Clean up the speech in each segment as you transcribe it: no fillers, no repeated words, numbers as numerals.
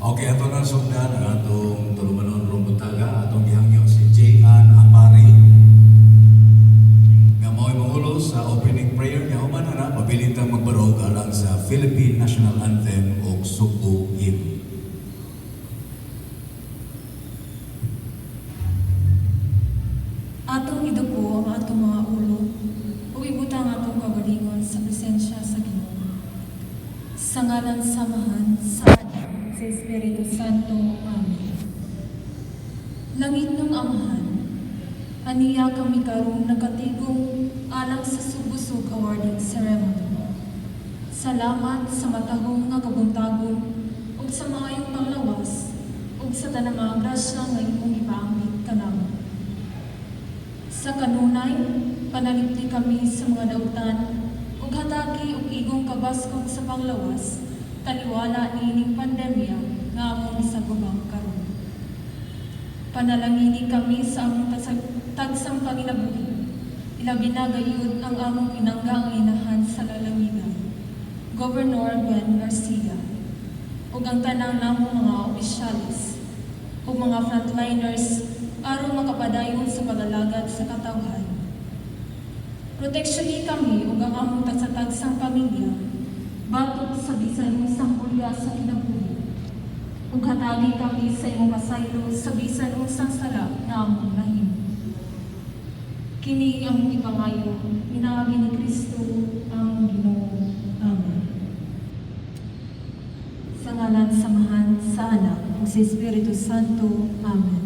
Okay, ato na sugdan ang atong tulumanon rong buntaga, atong gihangyo si J. Ann Apari nga mao'y mangulo sa opening prayer niya. Human na, pabilin tang magbarog alang sa Philippine National Anthem ug Sugbo Hymn. Atong iduko ang atong mga ulo ug ibutang atong kaugalingon sa presensya sa Ginoo. Sa ngalan sa Amahan, sa Anak, sa Espiritu Santo. Amen. Langitnong Amahan, aniya kami karon nagatigom alang sa Sugbusog Awarding Ceremony. Salamat sa matahom nga kabuntagon ug sa maayong panglawas ug sa tanang mga grasya nga imong gipaambit kanamo. Sa kanunay, panalipdi kami sa mga dautan ug hatagi og igong kabaskog sa panglawas taliwala niining pandemya nga among gisagubang karon. Panalangini kami sa among tagsang panginabuhi. Ilabi na gayud ang among pinangga ang inahan sa lalawigan, Governor Gwen Garcia, ug ang tanang namong mga opisyales ug mga frontliners aron makapadayon sa pag-alagad sa katawhan. Proteksyoni kami ug ang among tagsa-tagsang pamilya batok sa bisan unsang hulya sa kinabuhi. Ug hatagi kami sa imong pasaylo sa bisan unsang sala nga among nahimo. Kini among ipangayo pinaagi ni Kristo among Ginoo. Amen. Sa ngalan sa Amahan, sa Anak, ug sa Espiritu Santo. Amen.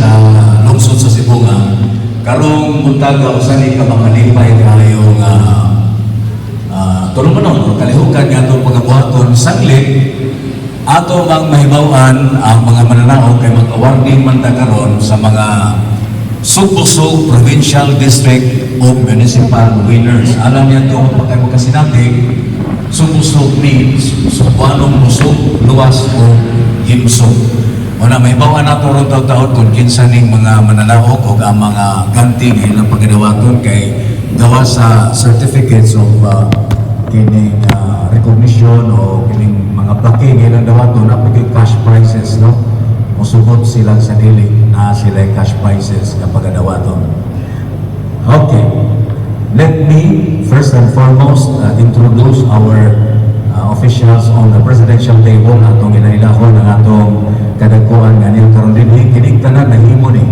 sa lungsod sa Sibonga. Karong buntaga, usa ni ka makalipay kaayo nga tulumanon o kalihukan nga atong pagabuhaton, sanglit ato mang mahibaw-an ang mga mananaog kay mag-awarding man ta karon sa mga Sugbusog Provincial, District o Municipal winners. Alam niya ito, kung makasinati, Sugbusog means Sugbuanong busog, luwas o himsog. Wala mahibaw-an nato ron taon-taon kung kinsa ning mga mananaog o ang mga ganti nga ilang pagadawaton kay gawa sa certificates of kining recognition o kining mga plake nga ilang dawaton na cash prizes, no? Musugot sila sa dili na sila cash prizes nga pagadawaton. Okay. Let me first and foremost introduce our officials on the presidential table. Atong inailahon ang atong kadagkuan nga niya karon dinhi. Kining tanan nahimo ni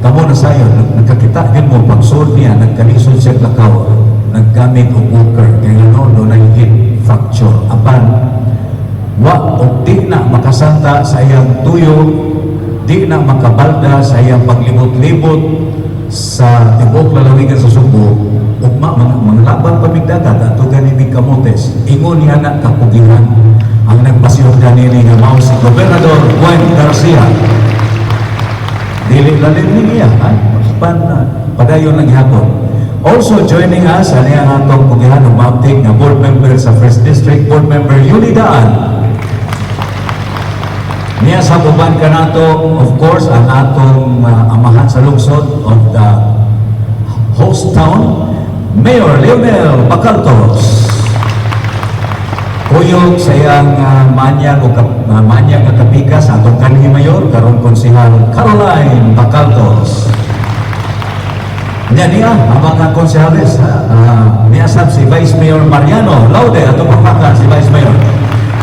kamo na sayon nagkakita gyud mo pagsuod niya, nagkalisod siya lakaw, naggamit og walker kay ngano dunay hip fracture, apan wa og di na makasanta sa iyang tuyo, di na makabalda sa iyang paglibot-libot sa tibuok lalawigan sa Sugbo. Ugma mga manglaban pa mig dagat ato gani mig Camotes. Ingon niya na kapugihan ang nagpasyon kanini nga mao si Gobernador Gwen Garcia. Dili lalim ni niya ay pan padayon lang gihapon. Also joining us ani ang atong pugihan ug maabtik nga board member sa First District, Board Member Yuli Daan. Niya sa uban kanato, of course, ang atong amahan sa lungsod of the host town, Mayor Lionel Bacaltos. Kuyog sa iyang manyag o manyag nga kapikas, atong kanhi mayor, karon Konsehal Caroline Bacaltos. Niya niya, ang mga konsehales, niya sab si Vice Mayor Mariano Laude, atong papakan si Vice Mayor.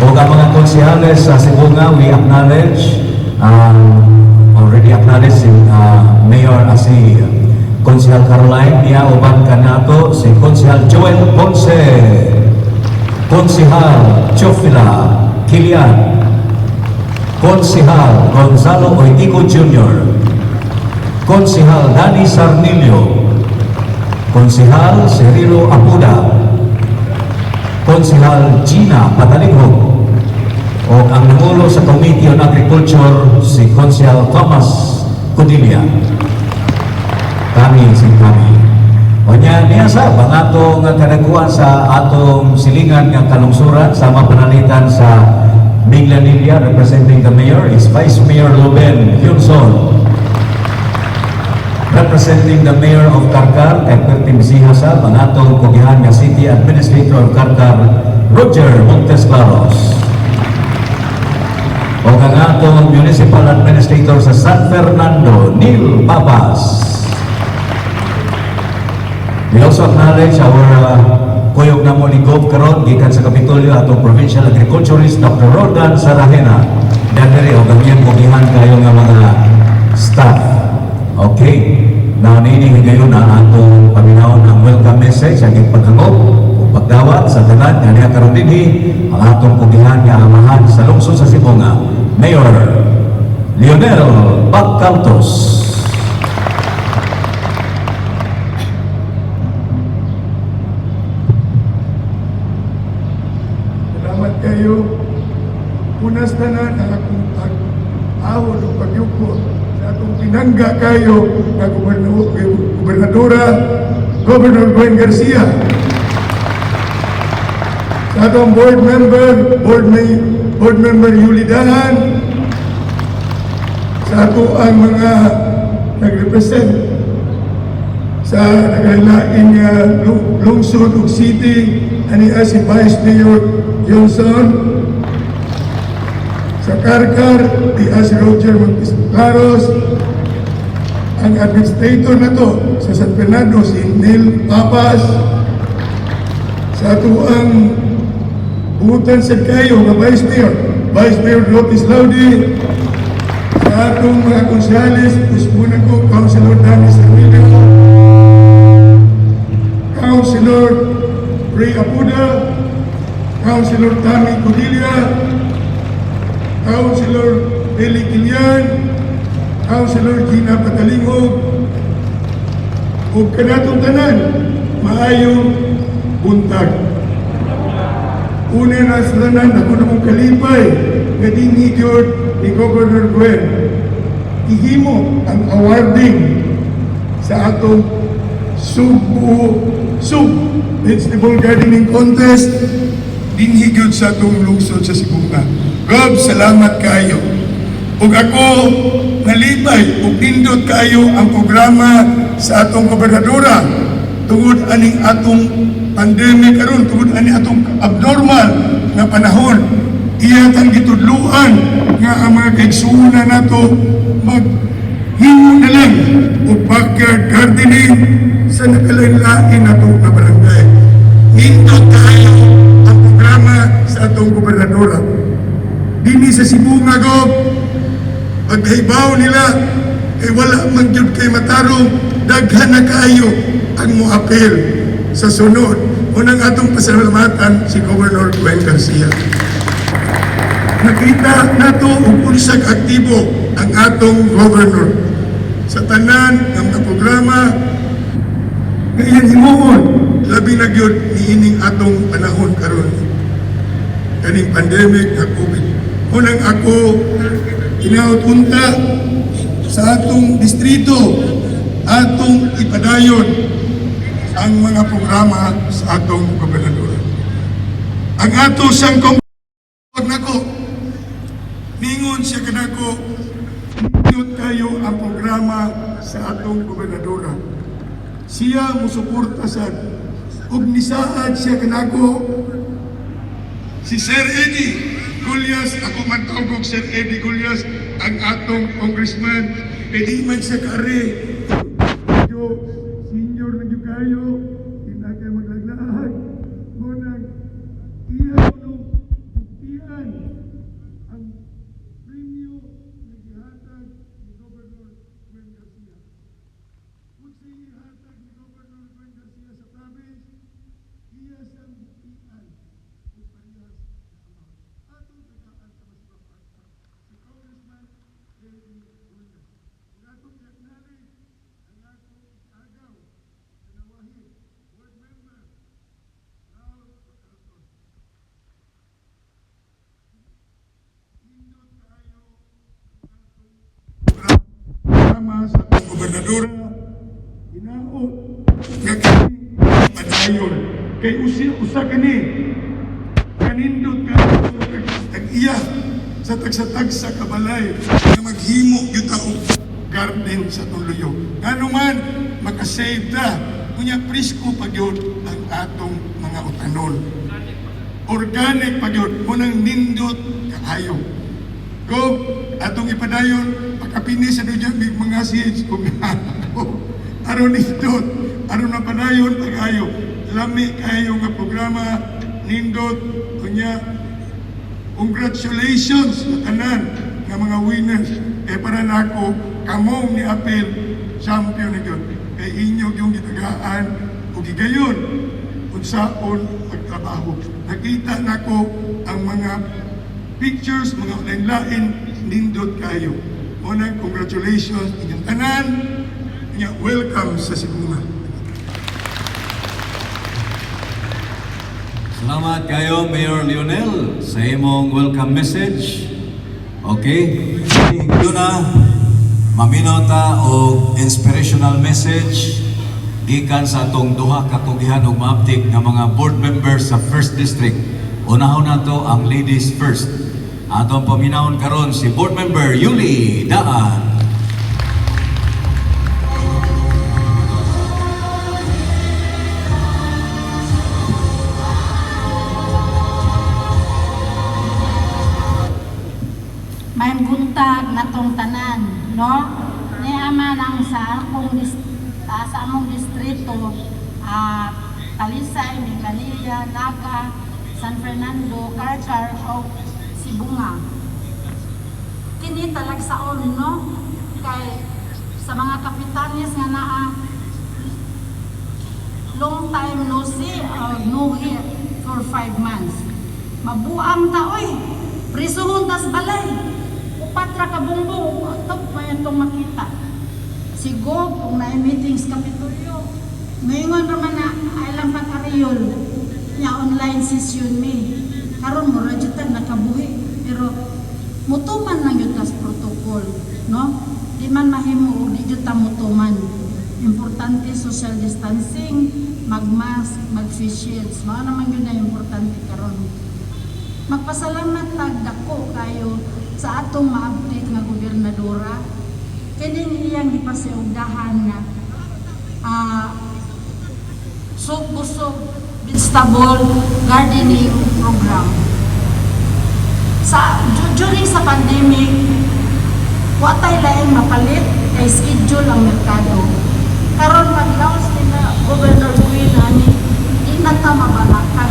O ang mga konsehales sa Sibonga, we acknowledge, already acknowledge si Mayor, si Konsehal Caroline, niya uban kanato si Konsehal Joel Ponce, Konsehal Chofila Kilian, Konsehal Gonzalo Oitico Jr., Konsehal Danny Sarnillo, Konsehal Cirilo Apuda, Konsehal Gina Patalinghog, o ang nangulo sa Committee on Agriculture, si Konsehal Thomas Codilla. Kami, si kami. O niya, niya sa ang atong kadaguan sa atong silingan nga kalungsuran sa mapanalitan sa Minglanilla, representing the mayor is Vice Mayor Ruben Yunson. Representing the mayor of Carcar, kay Pertim Sihasa, ang atong kugihan nga City Administrator of Carcar, Roger Montesclaros. O ang atong Municipal Administrator sa San Fernando, Neil Babas. We also acknowledge our kuyog namo ni Gov karon gikan sa Kapitolyo, atong Provincial Agriculturist Dr. Roldan Sarahena. Dere og ang iyang kugihan kayo nga mga staff. Okay. Now, niini higayon na atong paminawon ang welcome message, ang paghangop ug pagdawat sa tanan nga niya karon dinhi, ang atong kugihan nga amahan sa lungsod sa Sibonga, Mayor Lionel Bacaltos. Salamat kayo. Punas tanan ang akong pag-awon o pagyuko sa atong pinangga kayo nga gobernadora, Governor Gwen Garcia. Sa atong board member, board member Yuli Dahan, sa ato ang mga nag-represent sa naglain nga lungsod ug city, ani si Vice Mayor Johnson. Sa Carcar, di si Roger Montesclaros. Ang administrator na to sa San Fernando, si Neil Papas. Sa ato ang buutan sa kayo nga Vice Mayor, Vice Mayor Lopez Laudi. Sa atong mga konsehales, usbunan ko Councilor Danny Servilio, Councilor Ray Apuda, Councilor Tommy Codilla, Councilor Eli Kilian, Councilor Gina Patalingog, ug kanatong tanan, maayong buntag. Una na sa tanan, ako na mong kalipay nga dinhi gyud ni Governor Gwen. Ihimo ang awarding sa atong Sugbo Sug Vegetable Gardening Contest dinhi gyud sa atong lungsod sa Sibonga. Gob, salamat kayo. Ug ako nalipay ug nindot kayo ang programa sa atong gobernadora tungod aning atong pandemic karon, tungod ani atong abnormal nga panahon, iya tang gitudluan nga ang mga kaigsuonan nato mag himo na lang og backyard gardening sa nakalain-lain nato nga barangay. Nindot kayo ang programa sa atong gobernadora. Dinhi sa Sibonga, Gob, pagkahibaw nila, kay wala man gyud kay matarong, daghan na kaayo ang moapil sa sunod. Unang atong pasalamatan si Governor Gwen Garcia. Nakita nato ug unsag aktibo ang atong governor sa tanan ng mga programa nga iyang himuon, labi na gyud niining atong panahon karon, kaning pandemic nga COVID. Unang ako hinaot unta sa atong distrito, atong ipadayon ang mga programa sa atong gobernador. Ang ato siyang nako, ningon siya kanako, nindot kayo ang programa sa atong gobernadora. Siya musuporta sa ug nisaad siya kanako si Sir Eddie Gullas. Ako man tawag og Sir Eddie Gullas, ang atong congressman, kay di man siya kaari. Medyo senior na gyud kayo, di na kayo maglaglaag. Munang iya kuno buktian ang premyo nga gihatag ni Governor Gwen Garcia. Kung sa ihatag ni Governor Gwen Garcia sa province, iya siyang buktian ug parehas na amount. Atong tagaan sa mas mapakpak si Congressman Eddie Gullas. Ug atong i-acknowledge ang akong agaw sa Nawahi, board member, Raul Carlton. Nindot kaayo ang atong programa sa atong gobernadora. Hinaot nga kini padayon kay usi usa kini kanindot kayo tag-iya sa tagsa-tagsa ka balay nga maghimo gyud ta og garden sa tuluyo. Ngano man makasave ta, unya presko pa gyud ang atong mga utanon. Organic pa gyud, munang nindot kaayo. Go, atong ipadayon, pakapini sa dunya mig mga seeds kung aron nindot, aron mapadayon pag-ayo. Lami kayo nga programa, nindot, unya congratulations sa tanan nga mga winners. Eh para nako, kamong ni apil champion ni gyud. Kay inyo yung gitagaan ug gigayon unsaon pagtrabaho. Nakita nako ang mga pictures, mga lain-lain, nindot kayo. Unang congratulations inyong tanan. Nya, welcome sa Sibonga. Salamat kayo, Mayor Lionel, sa imong welcome message. Okay? Ito na, maminaw ta og inspirational message gikan sa atong duha ka kugihan og maaptik nga mga board members sa First District. Unahon nato ang ladies first. Atong paminawon karon si board member Yuli Daan. May buntag natong tanan, no? Ni ama lang sa akong sa among distrito, Talisay, Minglanilla, Naga, San Fernando, Carcar o Sibonga. Kini talagsaon, no? Kay sa mga kapitanes nga naa, long time no see or no hear for 5 months. Mabuang ta oy. Prisuhon tas balay. Upat ra ka bungbong, top may atong makita. Si Gob, kung naay meeting sa Kapitolyo, ngayon naman na ilang pag-ariyol nya online session mi. Karon mo ra jud ta nakabuhi, pero mutuman lang jud tas protocol, no? Di man mahimo og di jud ta mutuman. Importante social distancing, mag-mask, mag-face shields. Mao naman yun na importante karon. Magpasalamat tag dako kayo sa atong ma-update nga gobernadora. Kining iyang gipasiugdahan nga Sugbusog Vegetable Gardening Program. Sa during sa pandemic, wa tay laing mapalit kay schedule ang merkado. Karon mag-launch nila Governor Gwen ani, di na ta mabalakan.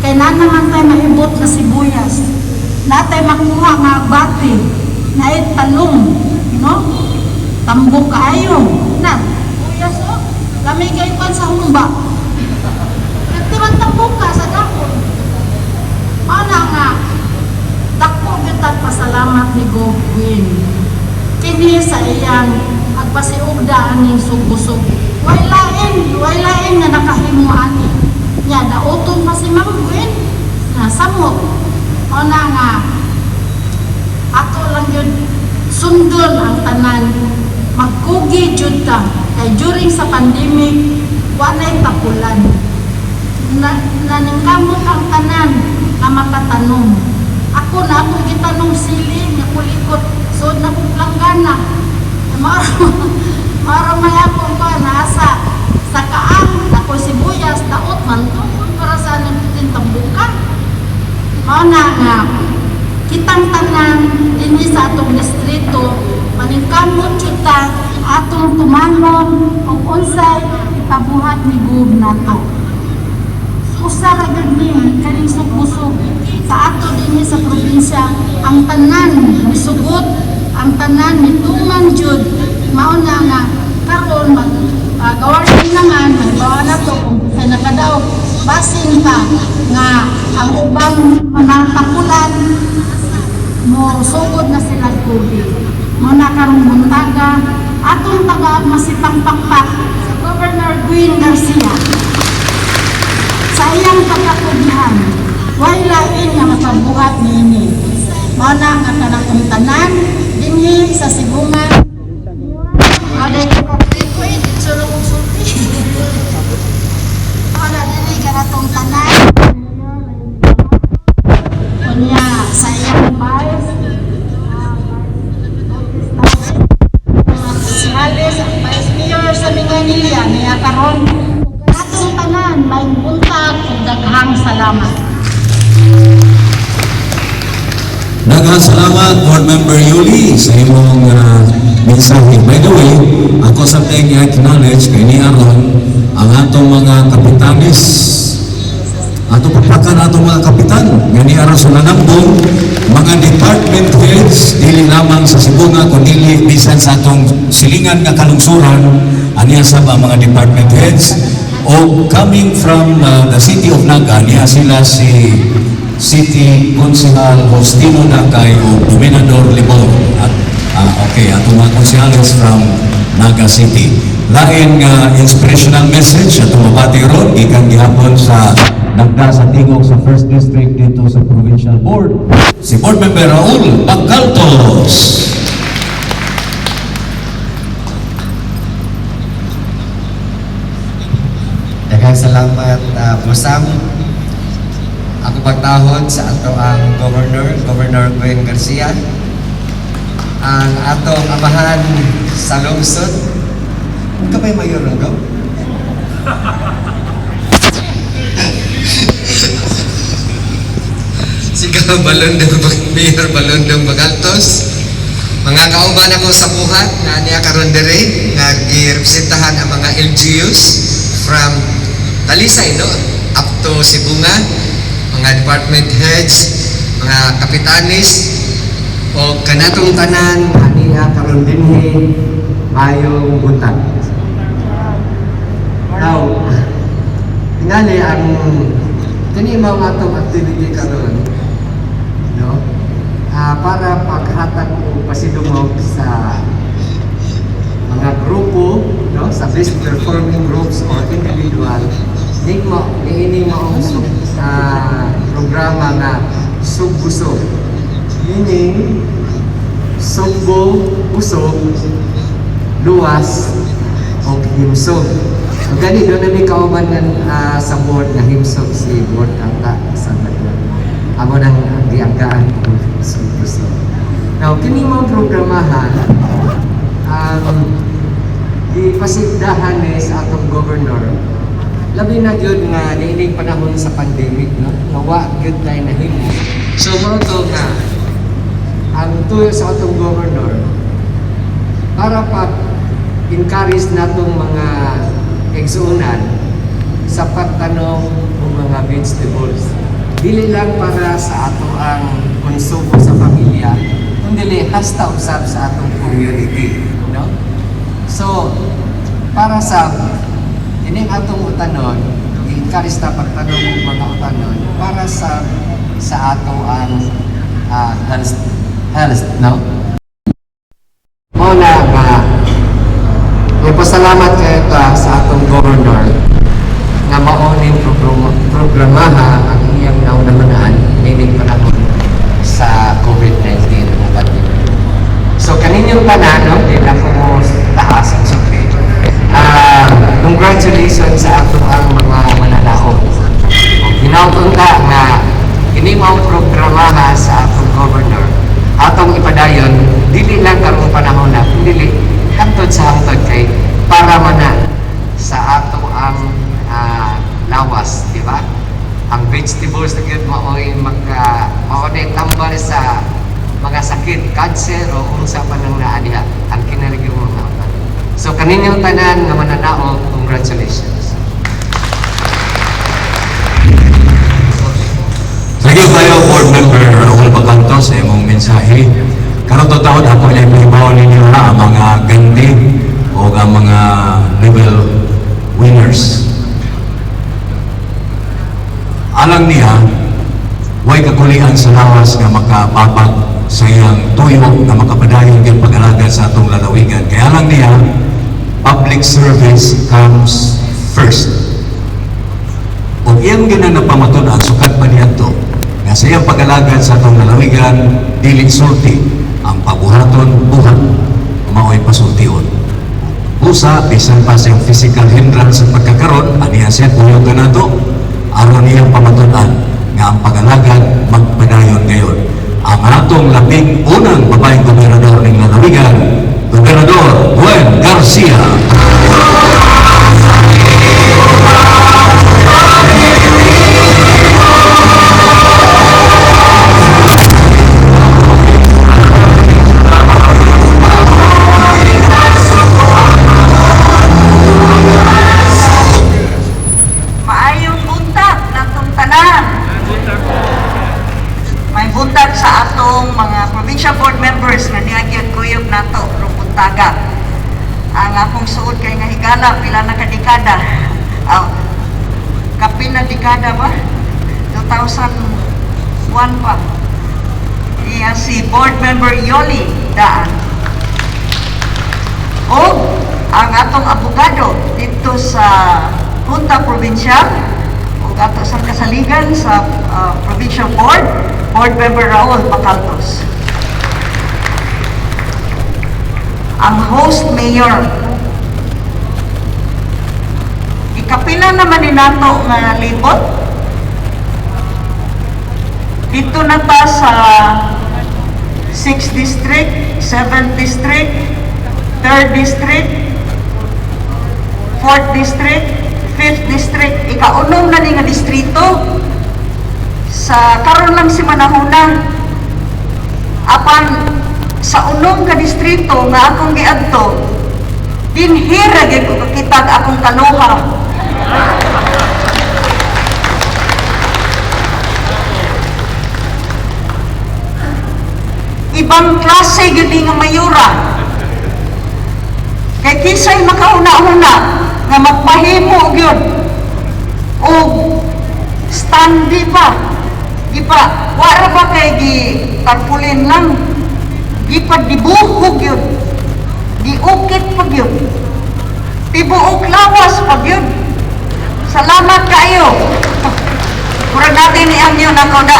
Kay na naman tay maibot na sibuyas. Na tay makuha nga bati, naay talong, no? Tambok kaayo. Na, sibuyas oh. Lami kay kwan sa humba. Nagtirang tambok ka sa dapon. Mao na nga dako gyud tag pasalamat ni Gov Gwen. Kini sa iyang agpasiugda aning sugbusog. Way lain nga nakahimo ani. Nya dauton pa si Ma'am Gwen na samot. Mao na nga ato lang yun sundon ang tanan, magkugi jud ta kay during sa pandemic wa nay tapulan na, naningkamot ang tanan nga makatanom. Ako na ako gitanom sili nga kulikot sud na kong planggana. Maro may akong pa nasa sa kaang ako sibuyas, daot man to para sa anong tambukan. Mao na nga kitang tanan dinhi sa atong distrito maningkamot jud ta atong tumanon og unsay ipabuhat ni Gov nato. Usa ra gyud ni kaning sugbusog sa ato dinhi sa probinsya, ang tanan misugot, ang tanan mituman jud. Mao na nga karon mag gawarin naman mahibaw na to kung sa nakadaog, basin pa nga ang ubang mga tapulan mo sugod na sila tubig. Mo na karong buntaga atong tagaan masipang pakpak sa Governor Gwen Garcia sa iyang pagkakugihan. Way lain nga makabuhat niini. Mao na nga kanatong tanan dinhi sa Sibonga. Aday ko ko eh, dito lang kong sulti. Mao na dinhi kanatong tanan. Unya sa iyang vice, mga konsehales, ang vice mayor sa Minglanilla niya karon. Atong tanan, maayong buntag ug daghang salamat. Daghang salamat, Board Member Yuli, sa imong mensahe. By the way, ako sa tayong i-acknowledge kay ni aron ang atong mga kapitanis. Ato papakan atong mga kapitan nga ni aron sa nanambong mga department heads, dili lamang sa Sibonga kundi bisan sa atong silingan nga kalungsuran, aniya sa mga department heads o coming from the city of Naga, niya sila si City Konsehal Faustino Nakay o Dominador Libor at okay, atong mga konsehales from Naga City. Lain nga inspirational message atong mabati ron gikan gihapon sa nagda sa tingog sa First District dito sa Provincial Board, si Board Member Raul Bacaltos. Daghang salamat, Busam. Ako pagtahod sa ato ang Governor, Governor Gwen Garcia. Ang atong amahan sa lungsod. Huwag ka ba'y mayor na, Gov? Si Gov Balondong, Mayor Balondong Bagaltos. Mga kauban ako sa buhat na niya karon diri nga girepresentahan ang mga LGUs from Talisay, no, up to Sibonga, mga department heads, mga kapitanis o kanatong tanan aniya karon dinhi, maayong buntag. Now, tingali ang kani mao atong activity karon, no? Para paghatag o pasidungog sa mga grupo. sa best performing groups or individual nigmo niini maong programa nga Sugbusog, meaning Sugbo, busog, luwas og himsog. So, gani doon na mi kauban ng sa board nga himsog si board ata sa Madrid. Amo nang gianggaan og Sugbusog. Now, kini mga programahan, gipasigdahan ni sa atong governor, labi na gyud nga niining panahon sa pandemic, no, nga wa gyud tay nahimo. So mao to nga ang tuyo sa atong governor para pag encourage natong mga igsuonan sa pagtanom og mga vegetables, dili lang para sa ato ang konsumo sa pamilya, kundi hasta usab sa atong community, no? So para sa ining atong utanon, i-encourage ta pagtanom og mga utanon para sa ato ang health, no? Mao na nga nagpasalamat kayo ta sa atong governor nga mao ning programaha ang iyang naunahunaan nining panahon sa COVID-19 nga pandemic. So kaninyong tanan, no, di na ko mo taas ang sukli. Congratulations sa ato ang mga mananaog. Hinawton ta nga ini mao programaha sa atong governor. Atong ipadayon dili lang karong panahon na, dili hangtod sa hangtod, kay para man na sa ato ang lawas, di ba? Ang vegetables na gyud maoy maka mao na tambal sa mga sakit, cancer o unsa pa nang naa diha ang kinarigyo mga utan. So kaninyong tanan nga mananaog, congratulations. Thank you kayo, board member Raul Bacanto, sa imong mensahe. Karon to taon ako na ipahibaw ninyo ha, ang mga gandi o ang mga level winners. Alang niya, way kakulian sa lawas nga makababag sa iyang tuyo nga makapadayon gyud pag-alagad sa atong lalawigan. Kaya alang niya, public service comes first. Ug iyang ginang napamatud-an sukad pa niadto nga sa iyang pag-alagad sa atong lalawigan, dili sulti ang pabuhaton, buhat mao'y pasultion. Busa bisan pa sa iyang physical hindrance sa pagkakaron, aniya siya kuyog ka nato aron niyang pamatud-an nga ang pag-alagad magpadayon ngayon. Ang atong labing unang babaeng gobernador ng lalawigan, Gobernador Gwen Garcia. Maayong buntag natong tanan. May buntag sa atong mga provincial board members nga niagyang kuyog nato rong buntaga. Ang akong suod kay nga higala pila na ka dekada. Aw, kapin na dekada ba? 2001 pa. Iya si board member Yoli Daan. O ang atong abogado dito sa Junta Provincial ug ato sa kasaligan sa Provincial Board, Board Member Raul Bacaltos. Ang host mayor. Ikapila naman ni nato nga libot. Dito na ta sa 6th District, 7th District, 3rd District, 4th District, 5th District. Ikaunom na ni nga distrito sa karon lang si Manahuna. Apan sa unom ka distrito nga akong giadto, dinhira gyud ko kakitag akong kaloha. Ibang klase gyud ni nga mayura. Kay kinsay makauna-una nga magpahimo gyud og standi pa. Gipa, wara ba kay gi tarpulin lang. Gipa dibuho gyud. Giukit pa gyud. Tibuok Tibuok lawas pag yun. Salamat kaayo. Murag natin iyang yun ako na.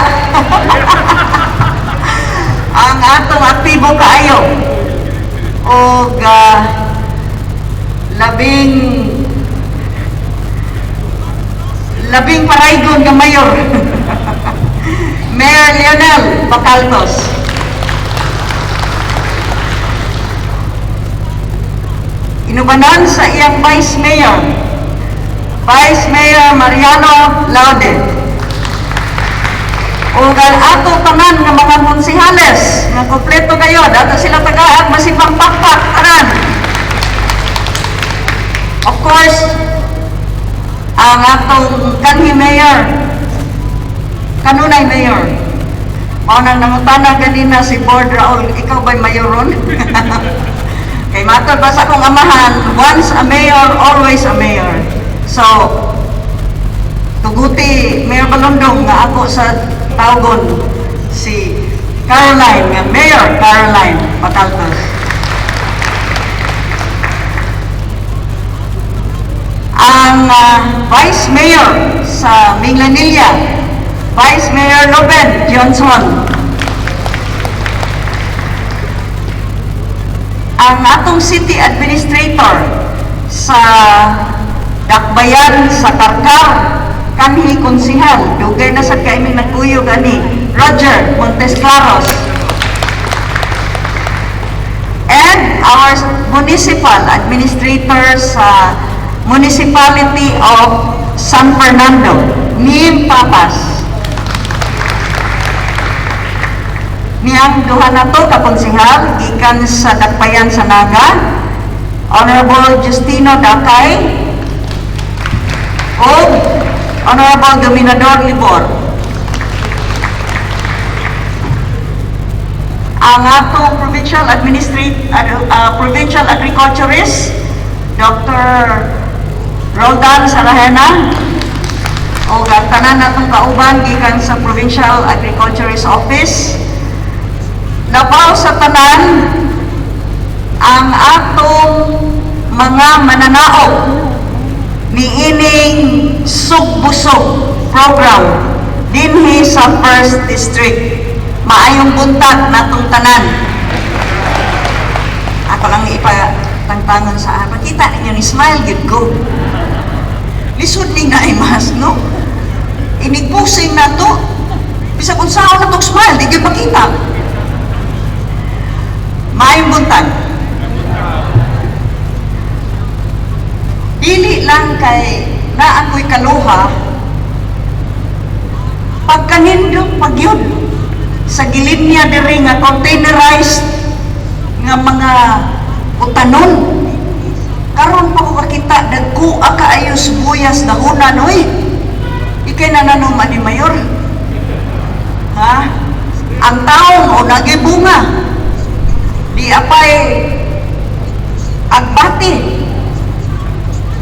Ang atong aktibo kaayo. Og labing labing paraygon nga mayor. Mayor Lionel Bacaltos. Inubanan sa iyang Vice Mayor, Vice Mayor Mariano Laude. Ug ang ato tanan nga mga konsehales nga kompleto kayo, dato sila tagaag masipang pakpak tanan. Of course, ang atong kanhi mayor, kanunay mayor. Mao nang nangutana ganina si Board Raul, ikaw ba'y mayoron? Kay matod ba sa akong amahan, once a mayor, always a mayor. So, tuguti Mayor Balondong nga ako sa tawgon si Caroline, nga Mayor Caroline Bacaltos. Ang Vice Mayor sa Minglanilla, Vice Mayor Ruben Johnson. Ang atong City Administrator sa Dakbayan sa Karkar, kanhi konsihal, dugay na sa kaiming nagkuyog ani, Roger Montesclaros. And our Municipal Administrator sa Municipality of San Fernando, Nim Papas. Niyang duha na to kakonsihal gikan sa Dakbayan sa Naga, Honorable Justino Dakay o Honorable Dominador Libor. Ang atong provincial administrator, provincial agriculturist, Dr. Roldan Sarahena, o ang tanan natong kauban gikan sa Provincial Agriculturist Office. Labaw sa tanan ang atong mga mananaog niining Sugbusog program dinhi sa First District. Maayong buntag natong tanan. Ako lang ipatangtangon sa ako. Kita ninyo ni smile gid ko. Lisod ni nga ay mas, no? Inigpusing na to. Bisag unsaon na tong smile, di gyud makita. Maayong buntag. Dili lang kay naa ko'y kaluha, pagkanindot pagyud sa gilinya diri nga containerized nga mga utanon. Karon pa ko kakita dagko kaayo sibuyas dahunan oy. Ikay nananong ani mayor. Ha? Ang taong o nagibunga. Di apay agbati.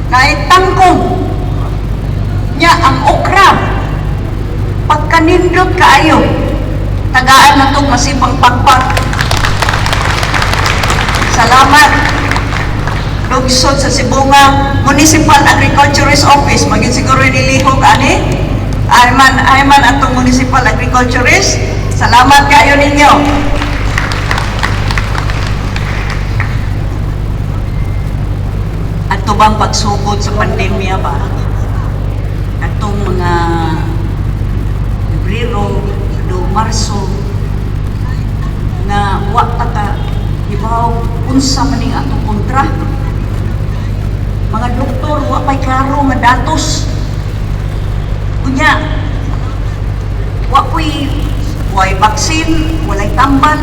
Naitangkong nya ang okra. Pagkanindot kaayo, tagaan na tong masipang pakpak. Salamat. Lugsod sa Sibonga Municipal Agriculturist Office. Maging siguro nilihok ani. Ayman atong Municipal Agriculturist. Salamat kayo ninyo. Ato bang pagsugod sa pandemya ba? Atong mga Pebrero, do Marso, na wa ta ka ibaw unsa man ning atong kontra. Mga doktor wa pay klaro nga datos. Unya wa poy way vaccine, walay tambal.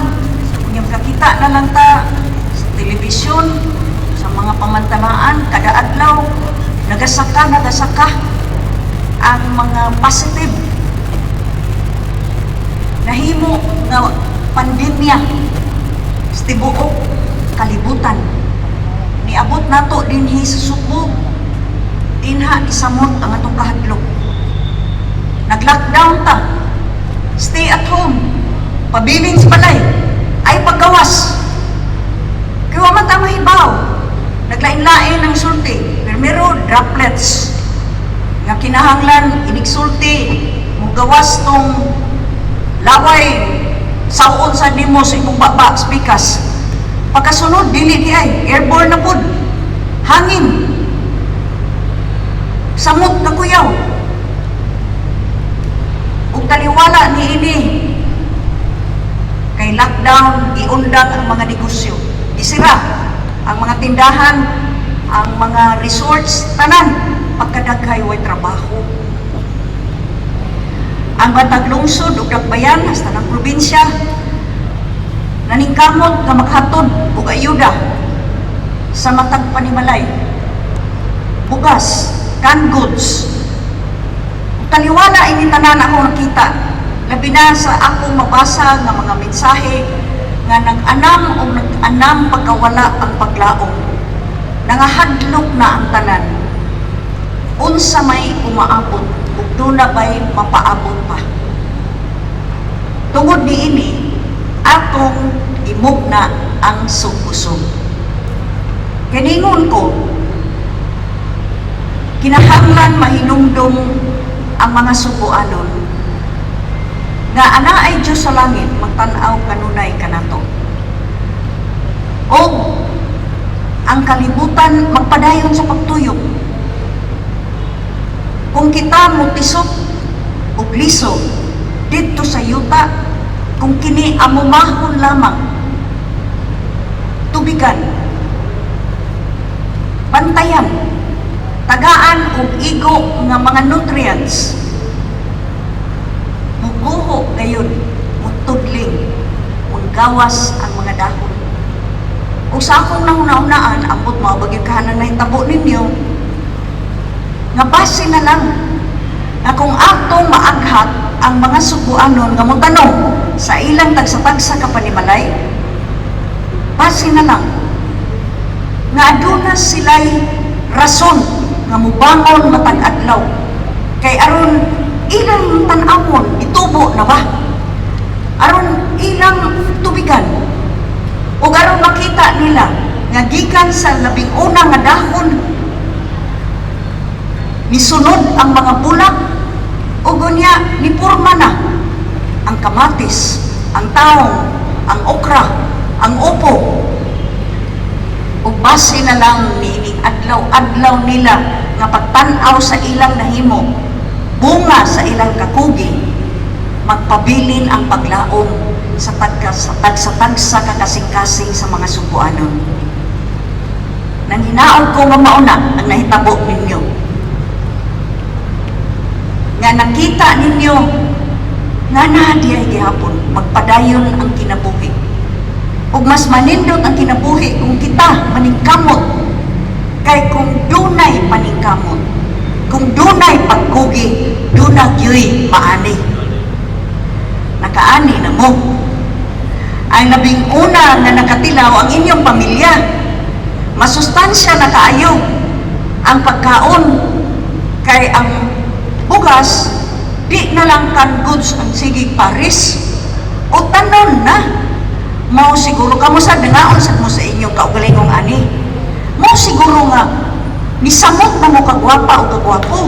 Unya makakita na lang ta sa telebisyon, sa mga pamantalaan kada adlaw nagasaka ang mga positive. Nahimo nga pandemya sa tibuok kalibutan. Niabot nato dinhi sa Sugbo, dinha isamot ang atong kahadlok. Nag-lockdown ta, stay at home, pabilin sa balay, ay paggawas. Kaya wa man ta mahibaw, naglain-lain ang sulti. droplets nga kinahanglan inigsulti, mugawas tong laway, sawon sa nimo sa imong baba sa pikas. Pagkasunod, dili di ay airborne na pud, hangin, samot na kuyaw. Ug taliwala niini kay lockdown, giundang ang mga negosyo, gisira ang mga tindahan, ang mga resorts, tanan. Pagkadaghay, way trabaho. Ang matag lungsod ug dakbayan hasta ng probinsya naningkamot nga makhatod og ayuda sa matag panimalay, bugas, canned goods. Taliwala ini tanan, ako nakita, labi na sa akong mabasa nga mga mensahe nga nag-anam o nag-anam pagkawala ang paglaom. Nangahadlok na ang tanan. Unsa may umaabot ug duna bay mapaabot pa. Tungod niini, atong imugna ang Sugbusog. Kiningon ko, kinahanglan mahinumdum ang mga Sugbuanon nga anaay Diyos sa langit magtan-aw kanunay kanato. Og ang kalibutan magpadayon sa pagtuyok. Kung kita motisok og liso didto sa yuta, kung kini amumahon lamang, tubigan, bantayan, tagaan og igo nga mga nutrients, muguho gayon, mutudling, gawas ang mga dahon. Ug sa akong nahuna-hunaan, ambot mao ba gyud kahanan nahitabo ninyo, nga base na lang na kung atong maaghat ang mga Sugbuanon nga motanom sa ilang tagsa-tagsa ka panimalay, base na lang nga aduna sila'y rason nga mubangon matag adlaw kay aron ilang tan-awon itubo na ba, aron ilang tubigan, ug aron makita nila nga gikan sa labing una nga dahon nisunod ang mga bulak ug unya nipurma na ang kamatis, ang taong, ang okra, ang upo. Ug base na lang niining adlaw-adlaw nila nga pagtan-aw sa ilang nahimo, bunga sa ilang kakugi, magpabilin ang paglaom sa tagka sa tagsa-tagsa ka kasing-kasing sa mga Sugbuanon. Nang hinaot ko nga mauna ang nahitabo ninyo. Nga nakita ninyo nga naa diay gihapon magpadayon ang kinabuhi. Ug mas manindot ang kinabuhi kung kita maningkamot. Kay kung dunay paningkamot, kung dunay pagkugi, duna gyuy maani. Nakaani na mo. Ang labing una nga nakatilaw, ang inyong pamilya. Masustansya na kaayo ang pagkaon kay ang bugas di na lang canned goods ang sige paris o tanon na. Mao siguro kamo sa dangaon sad mo sa inyong kaugalingong ani. Mao siguro nga nisamot na mo kagwapa o kagwapo.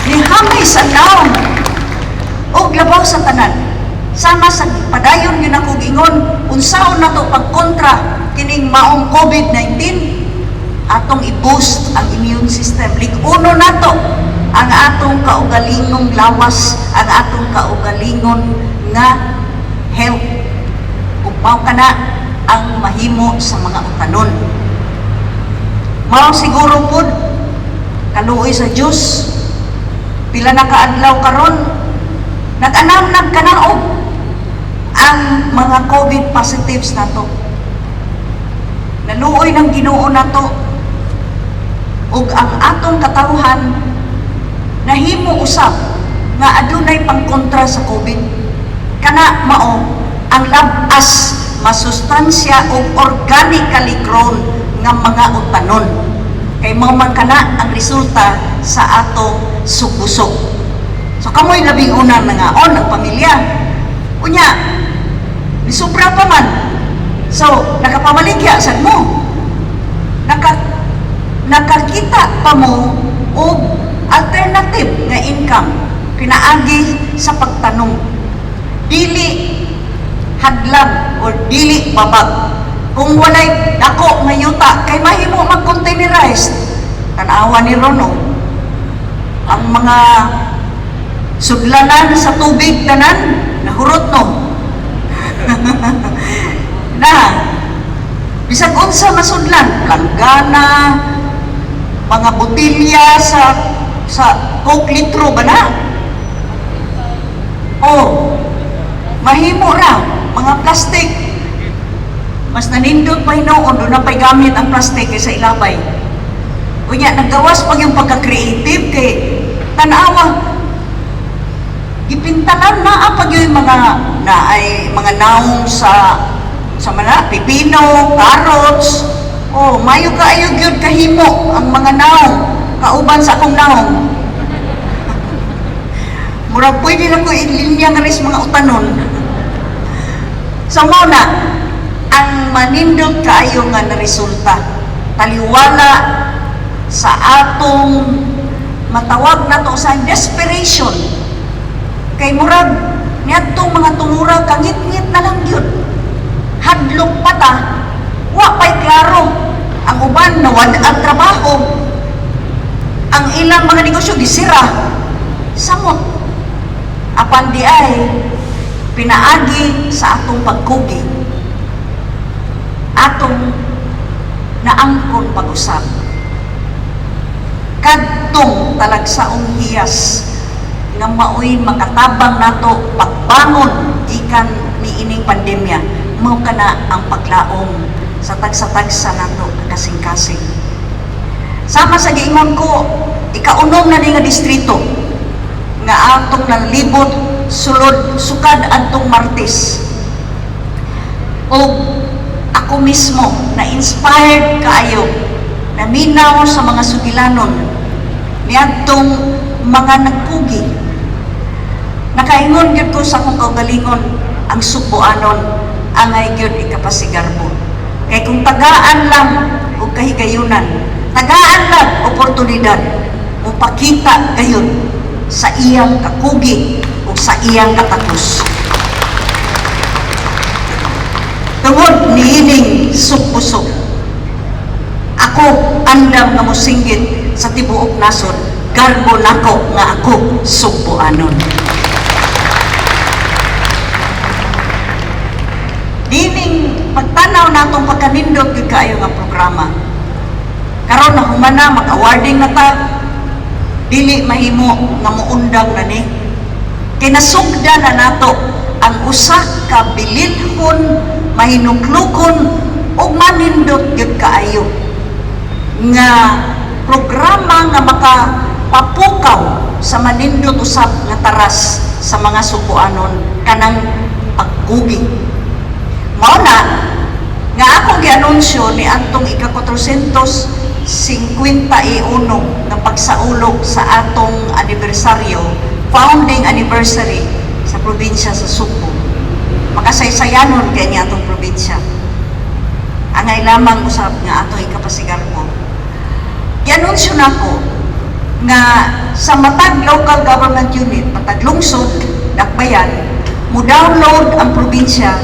Nihamay sa naong. Og labaw sa tanan, sama sa padayon yun ako gingon, unsaon na to pagkontra kining maong COVID-19, atong i-boost ang immune system. Lig-uno nato ang atong kaugalingong lawas, ang atong kaugalingon nga health. Ug mao kana ang mahimo sa mga utanon. Mao siguro pud, kaluoy sa Dios, pila na kaadlaw karon nag-anam nagkanaog ang mga COVID positives nato. Naluoy ng Ginoo nato ug ang atong katawhan nahimo usab nga adunay pangkontra sa COVID. Kana mao ang labas, masustansya ug organically grown nga mga utanon. Kay mao man kana ang resulta sa atong Sugbusog. So kamoy labing una nangaon, ang pamilya. Unya, nisubra pa man. So, nakapamaligya sad mo. Naka Nakakita pa mo og alternative nga income pinaagi sa pagtanom. Dili hadlang or dili babag. Kung walay dako nga yuta kay mahimo mag-containerized. Tan-awa ni Rono. Ang mga sudlanan sa tubig tanan nahurot, no? Na bisag unsa masudlan, planggana, mga botilya sa Coke litro ba na? Oh, mahimo ra mga plastic. Mas nanindot pa hinuon, duna pa'y gamit ang plastic kaysa ilabay. Unya, nagawas pag yung pagka-creative kay tanawa, gipintalan na pag yung mga na ay mga naong sa mga pipino, carrots. Oh, mayo kaayo gyud kahimo ang mga naong kauban sa akong naong. Murag pwede lang ko ilinya nga ris mga utanon. So mao na ang manindot kaayo nga na resulta. Taliwala sa atong matawag nato sa desperation. Kay murag niadtong mga tungura kangit-ngit na lang gyud. Hadlok pa ta, wa pa'y klaro. Ang uban nawad ang trabaho. Ang ilang mga negosyo gisira. Samot. Apan di ay pinaagi sa atong pagkugi, atong naangkon pag-usab kadtong talagsaong hiyas nga maoy makatabang nato pagbangon gikan niining pandemya. Mao kana ang paglaom sa tagsa-tagsa nato kasing-kasing. Sama sa giingon ko, ikaunom na ni nga distrito nga atong nalibot sulod sukad adtong Martes. O ako mismo na inspired kaayo, naminaw sa mga sugilanon niadtong mga nagkugi. Nakaingon gyud ko sa akong kaugalingon, ang Sugbuanon angay gyud ikapasigarbo. Kay kung tagaan lang og kahigayunan, tagaan lang oportunidad, mopakita gayud sa iyang kakugi ug sa iyang katakos. Tungod niining Sugbusog, ako andam nga mosinggit sa tibuok nasod, garbo nako nga ako Sugbuanon. Dining pagtanaw natong pagkanindot gyud kaayo nga programa. Karon na humana, mag-awarding na ta, dili mahimo nga muundang na ni. Kay nasugda na nato ang usa ka bililhon, mahinuklukon ug manindot gyud kaayo nga programa nga makapapukaw sa manindot usab nga taras sa mga Sugbuanon, kanang pagkugi. Mao na nga akong gianunsyo ni atong ika-451 nga pagsaulog sa atong anibersaryo, founding anniversary sa probinsya sa Sugbo. Makasaysayanon kay ni atong probinsya. Angay lamang usab nga atong ikapasigarbo. Gianunsyo nako nga sa matag local government unit, matag lungsod, dakbayan, mo download ang probinsya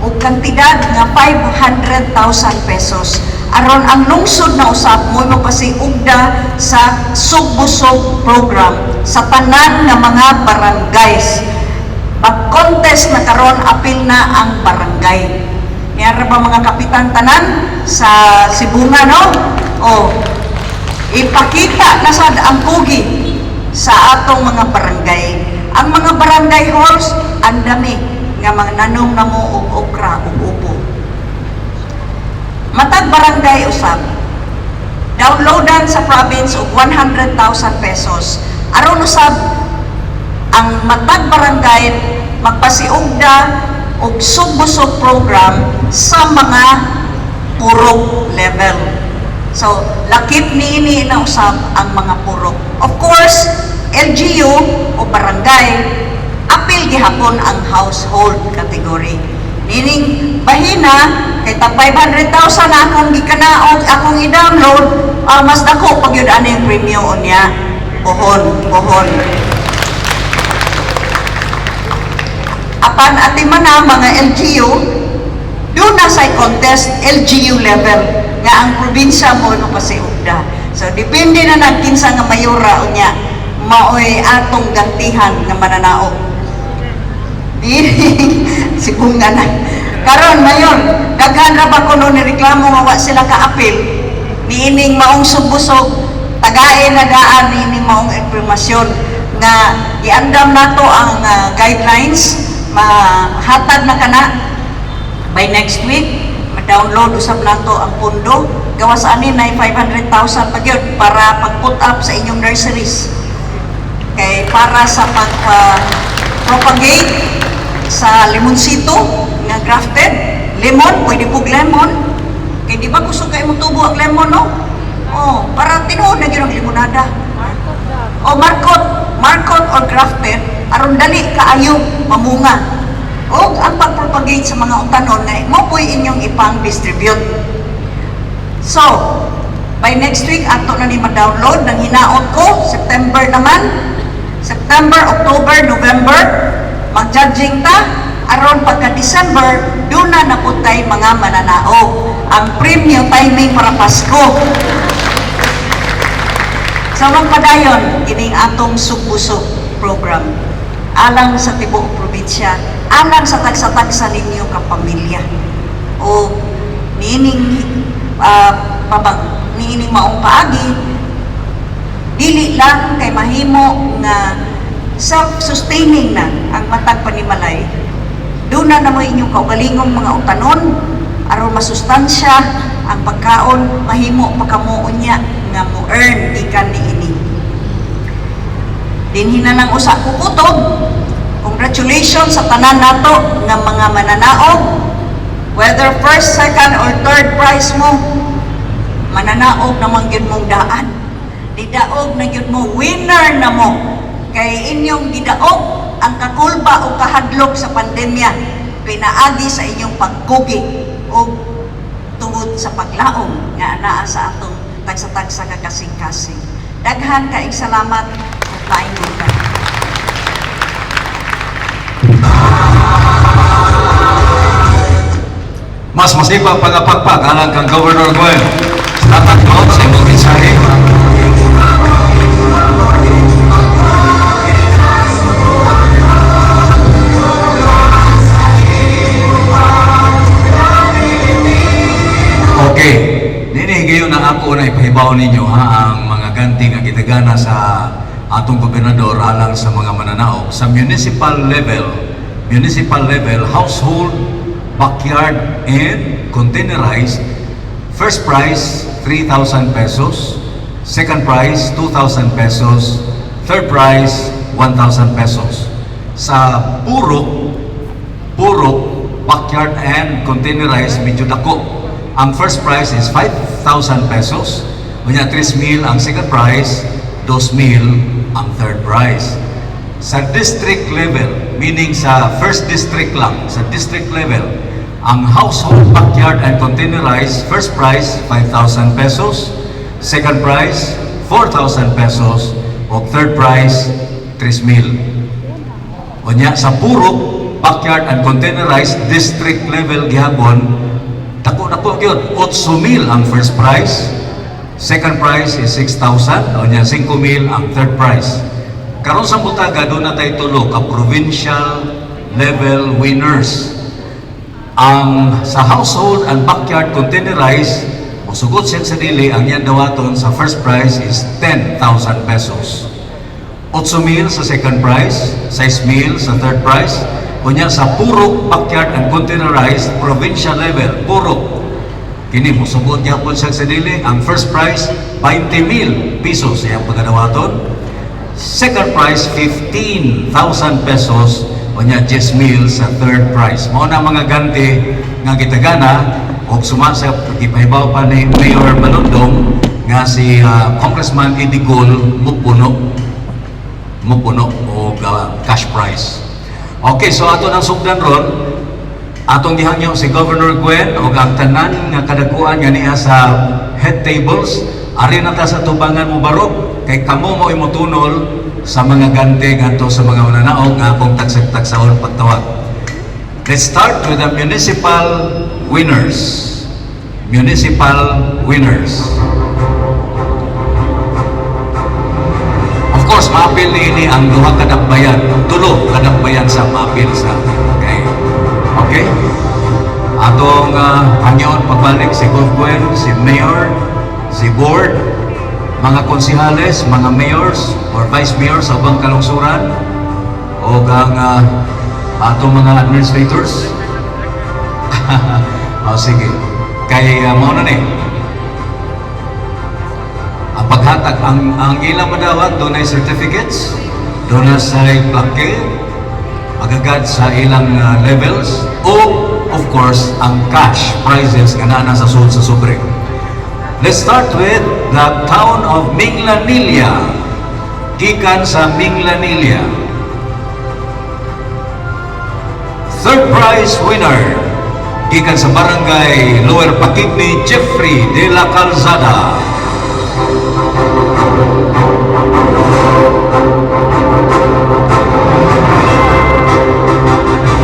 og kantidad nga 500,000 pesos aron ang lungsod na usab mo mapasiugda sa Sugbusog program sa tanan nga mga barangays. Pag-contest na karon, apil na ang barangay. Niyara ba mga kapitan tanan sa Sibunga, no? O, ipakita na sad ang kugi sa atong mga barangay. Ang mga barangay halls, ang dami nga mga nanom na mo og okra ug upo. Matag barangay usab, downloadan sa province og 100,000 pesos aron usab ang matag barangay magpasiugda og Sugbusog program sa mga purok level. So, lakip niini na usab ang mga purok. Of course, LGU o barangay, apil gihapon ang household category. Nining bahina, kay tag 500,000 na akong gikanaog, akong i-download, Ah, mas dako pag yun ano yung premyo unya. Pohon, pohon. Apan ati man na mga LGU, duna sa contest LGU level nga ang probinsya mo no pasiugda. So depende na nagkinsa nga mayora unya maoy atong gantihan nga mananaog. Di sibunga na. Karon mayon, daghan ra ba kuno ni reklamo nga wa sila kaapil niining maong sugbusog, tagain na daan niining maong impormasyon nga giandam nato ang guidelines, mahatag na kana by next week, ma-download usab nato ang pondo. Gawas ani na 500,000 pa gyud para pag-put up sa inyong nurseries kay para sa pag propagate sa limonsito nga grafted lemon, pwede pug lemon kay di ba kusog kay mo tubo ang lemon, no? Oh, para tinuod na gyud ang limonada o markot, markot or grafted aron dali kaayo mamunga og ang pagpropagate sa mga utanon nga mo po'y inyong ipang-distribute. So, by next week, ato na ni ma-download. Nang hinaot ko, September naman, September, October, November, mag-judging ta, aron pagka December, doon na naputay mga mananaog. Ang premyo timing para Pasko. Sa magpadayon, kining atong sugbusog program. Alang sa tibuok probinsya, alang sa tagsa-tagsa ninyo kapamilya. O niining pabag niining maong paagi, dili lang kay mahimo nga self-sustaining na ang matag panimalay. Doon na namo inyong kaugalingong mga utanon aron masustansya ang pagkaon, mahimo pa kamo unya nga mo earn gikan niini. Dinhi na lang usa ko kutob. Congratulations sa tanan nato nga mga mananaog. Whether first, second, or third prize mo, mananaog naman gyud mong daan. Didaog na gyud mo, winner na mo. Kay inyong gidaog ang kakulba o kahadlok sa pandemya, pinaagi sa inyong pagkugi o tungod sa paglaom nga anaa sa atong tagsa-tagsa ka kasing-kasing. Daghan kaing salamat ug maayong buntag. Mas masipag pagapagpag alang kang Governor Gwen. Salamat po sa imong mensahe. Okay. Nini higayon na ako na ipahibaw ninyo ha ang mga ganti nga gitagana sa atong gobernador alang sa mga mananaog sa municipal level, household backyard and containerized, first prize 3,000 pesos, second prize 2,000 pesos, third prize 1,000 pesos. Sa purok, purok, backyard and containerized, medyo dako. Ang first prize is 5,000 pesos, unya 3,000 ang second prize, 2,000 ang third prize. Sa district level, meaning sa first district lang, sa district level, ang household backyard and containerized, first prize 5,000 pesos, second prize 4,000 pesos, o third prize 3,000. Unya sa purok, backyard and containerized, district level gihapon, dako-dako gyud, 8,000 ang first prize, second prize is 6,000, unya 5,000 ang third prize. Karon sa butaga duna tay tulo ka provincial level winners. Ang sa household and backyard containerized, musugot siya sa dili, ang iyang dawaton sa first prize is 10,000 pesos. 8,000 sa second prize, 6,000 sa third prize. Unya sa purok, backyard and containerized, provincial level, purok. Kini musugot gyapon siya sa dili, ang first prize 20,000 pesos iyang pagkadawaton. Second prize 15,000 pesos, unya 10,000 sa third prize. Mao na mga ganti nga gitagana og suma sa gipahibaw pa ni Mayor Malundong nga si Congressman Eddie Gol mupuno og cash prize. Okay, so ato nang sugdan ron, atong gihangyo si Governor Gwen og ang tanan nga kadakuan nga niya sa head tables. Ari na ta sa tubangan mo barog kay kamo mo imutunol sa mga gante ngadto sa mga mananaog nga akong tagsak-tagsaon pagtawag. Let's start with the municipal winners. Municipal winners. Of course, maapil niini ang duha ka dakbayan, tulo ka dakbayan sa maapil sa. Okay. Okay? Atong hangyon pagbalik si Gov Gwen, si Mayor, si Board, mga konsihales, mga mayors or vice mayors sa ubang kalungsuran, o ang atong mga administrators. O sige. Kay mao na ni. Ang paghatag, ang ilang madawat, dunay certificates, dunay sa plaque, agagad sa ilang levels, o of course, ang cash prizes nga naa na sa sulod sa sobre. Let's start with the town of Minglanilla. Gikan sa Minglanilla. Third prize winner, gikan sa Barangay Lower Pakigni, Jeffrey de la Calzada.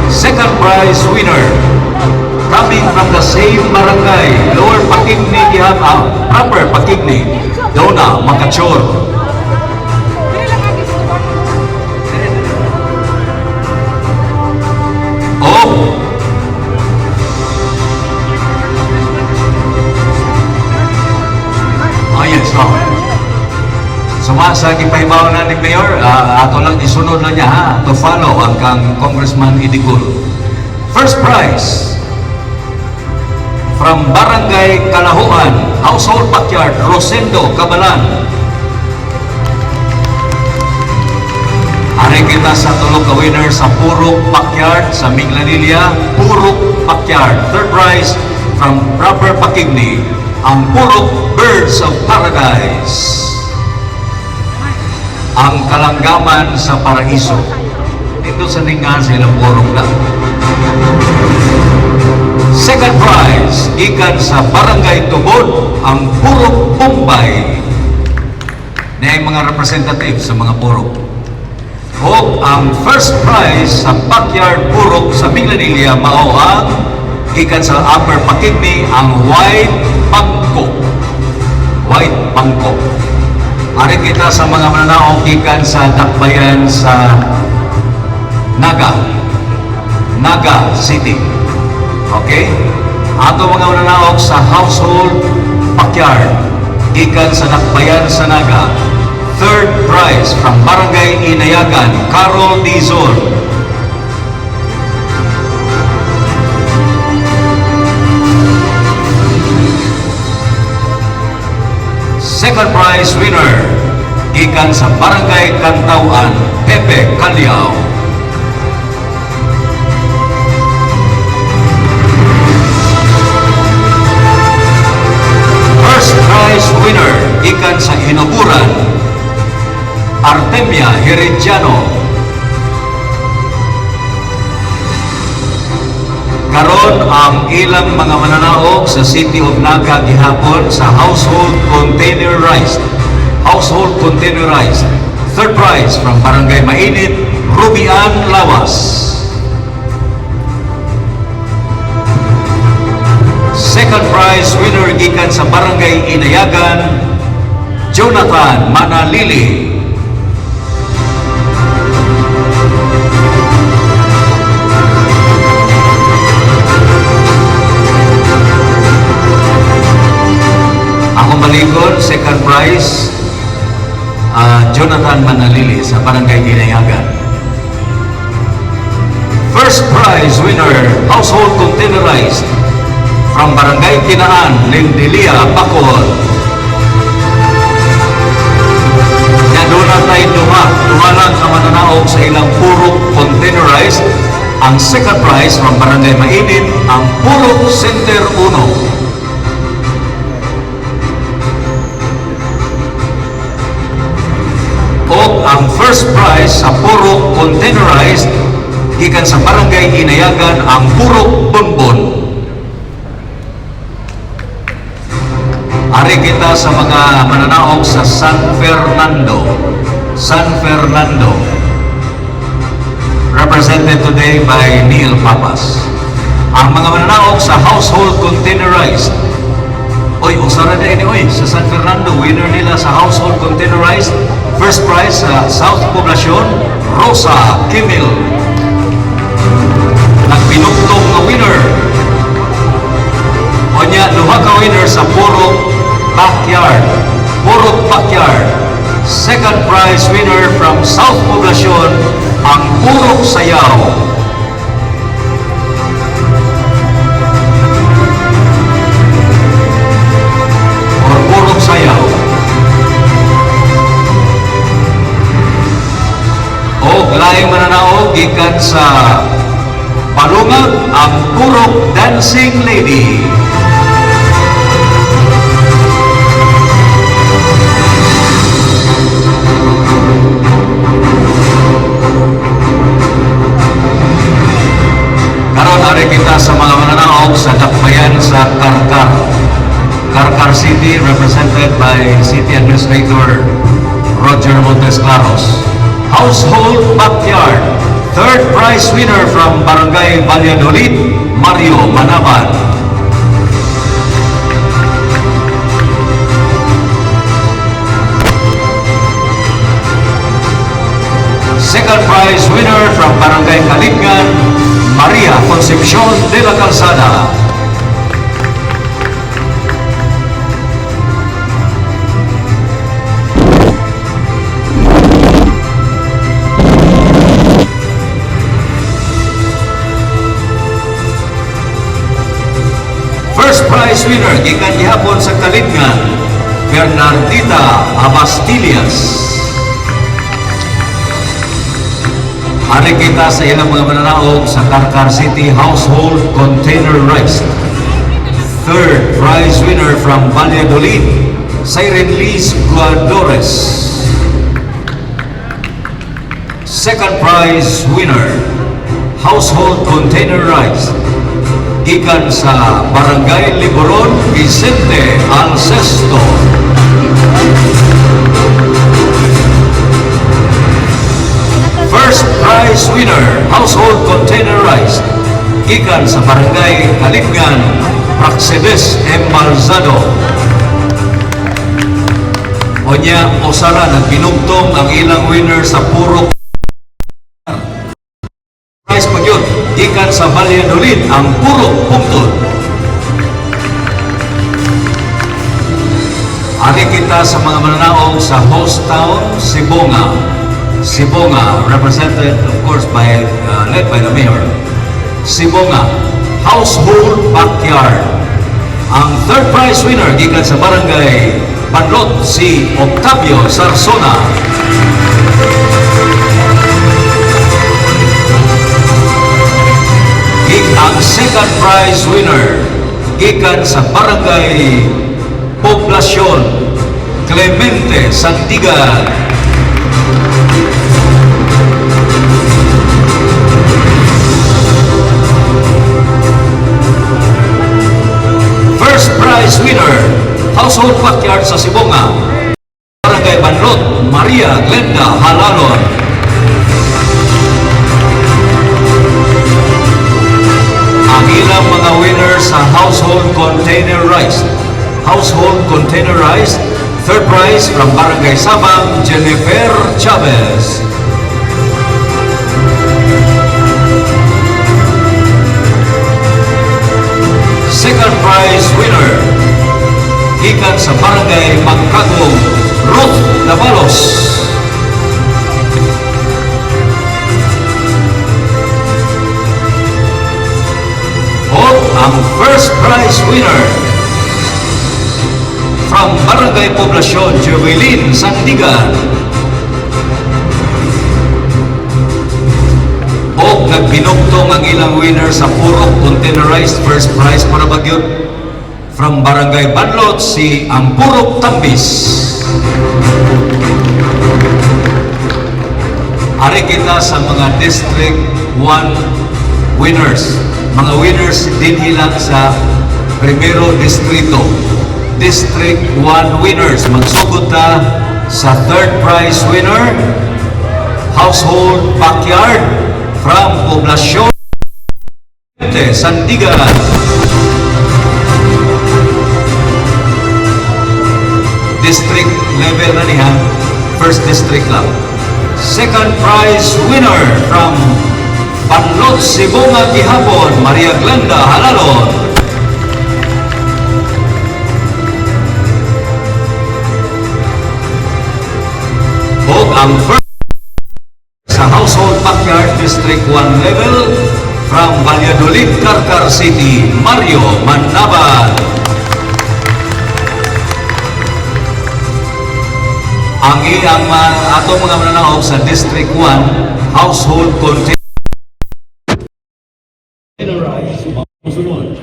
Second prize winner, coming from the same barangay, Lower Pakigni, gihap, proper Pakigni, Donna Macachor. Oh, oh yes, oh. Suma sa gipahibaw na ni Mayor, ato lang isunod lang niya ha, to follow ang kang Congressman Idigul. First prize from Barangay Kalahuan, Household Backyard, Rosendo, Cabalan. Ari kita sa tulo ka winner sa Purok Backyard sa Minglanilla, Purok Backyard. Third prize from Proper Pakigni, ang Purok Birds of Paradise. Ang kalanggaman sa paraiso. Dito sa ningan sa ilang purok lang. Second prize, gikan sa Barangay Tubod, ang Purok Bombay. Na ay mga representative sa mga purok. O ang first prize sa Backyard Purok sa Minglanilla mao ang gikan sa Upper Pakigni, ang White Bangko. White Bangko. Ari kita sa mga mananaog gikan sa dakbayan sa Naga. Naga City. Okay? Ato mga mananaog sa household backyard gikan sa dakbayan sa Naga. Third prize from Barangay Inayagan, Carol Dizon. Second prize winner, gikan sa Barangay Cantawan, Pepe Calyao. First prize winner, gikan sa Hinuguran, Artemia Herediano. Karon ang ilang mga mananaog sa City of Naga gihapon sa household containerized. Household containerized. Third prize from Barangay Mainit, Rubian Lawas. Second prize winner gikan sa Barangay Inayagan, Jonathan Manalili. Akong balikon, second prize, Jonathan Manalili sa Barangay Inayagan. First prize winner, household containerized from Barangay Kinaan, Lindelia, Bacoor. Ya duna tay duha, duha lang ka mananaog sa ilang purok containerized. Ang second prize from Barangay Mainit, ang Purok Center 1. O ang first prize sa Purok Containerized gikan sa Barangay Inayagan, ang Purok Bonbon. Ari kita sa mga mananaog sa San Fernando. San Fernando. Represented today by Neil Papas. Ang mga mananaog sa household containerized. Oy, usa ra ni oy sa San Fernando, winner nila sa household containerized first prize sa South Poblacion, Rosa Kimil. Nagpinugtong nga winner. Onya, duha ka winner sa Purok Backyard. Purok Backyard. Second prize winner from South Poblacion, ang Purok Sayaw. Or Purok Sayaw. O laing mananaog gikan sa Palungag, ang Purok Dancing Lady. Karon ari kita sa mga mananaog sa dakbayan sa Carcar. Carcar City, represented by City Administrator Roger Montes Claros. Household Backyard. Third prize winner from Barangay Valladolid, Mario Manaban. Second prize winner from Barangay Kalingan, Maria Concepcion de la Calzada. First prize winner gikan gihapon sa Kalingan, Bernardita Abastilias. Ari kita sa ilang mga mananaog sa Carcar City Household Container Rice. Third prize winner from Valladolid, Siren Liz Guadores. Second prize winner, Household Container Rice. Gikan sa Barangay Liboron, Vicente Alcesto. First prize winner, Household Container Rice. Gikan sa Barangay Kalingan, Praxedes M. Malzado. Onya, usara, nagpinugtong ang ilang winner sa Purok prize pa gyud gikan sa Valladolid, ang Purok Pungtod. Ari kita sa mga mananaog sa host town, Sibonga. Sibonga, represented of course by led by the mayor. Sibonga, Household Backyard. Ang third prize winner gikan sa Barangay Banlot, si Octavio Sarsona. Ang second prize winner gikan sa Barangay Poblacion, Clemente Sandigan. First prize winner, Household Backyard sa Sibonga, Barangay Banlot, Maria Glenda Halalon. Ang ilang mga winners sa Household Container Rice. Household Container Rice, third prize from Barangay Sabang, Jennifer Chavez. Second prize winner, gikan sa Barangay Magkagong, Ruth Lavalos. O ang first prize winner from Barangay Poblacion, Jovelyn Sandigan. O nagpinugtong ang ilang winner sa Purok Containerized first prize para bagyot from Barangay Banlot, si ang Purok Tambis. Ari kita sa mga District 1 winners. Mga winners dinhi lang sa Primero Distrito. District 1 winners. Magsugod ta sa third prize winner, Household Backyard from Poblacion Sandigan. District level na niya, first district lang. Second prize winner from Banlot, Sibonga, gihapon, Maria Glenda Halalon. Ug ang first sa Household Backyard District 1 level from Valladolid, Carcar City, Mario Manabat. Ang iyang atong mga mananaog sa District 1, household containerized. Sunod.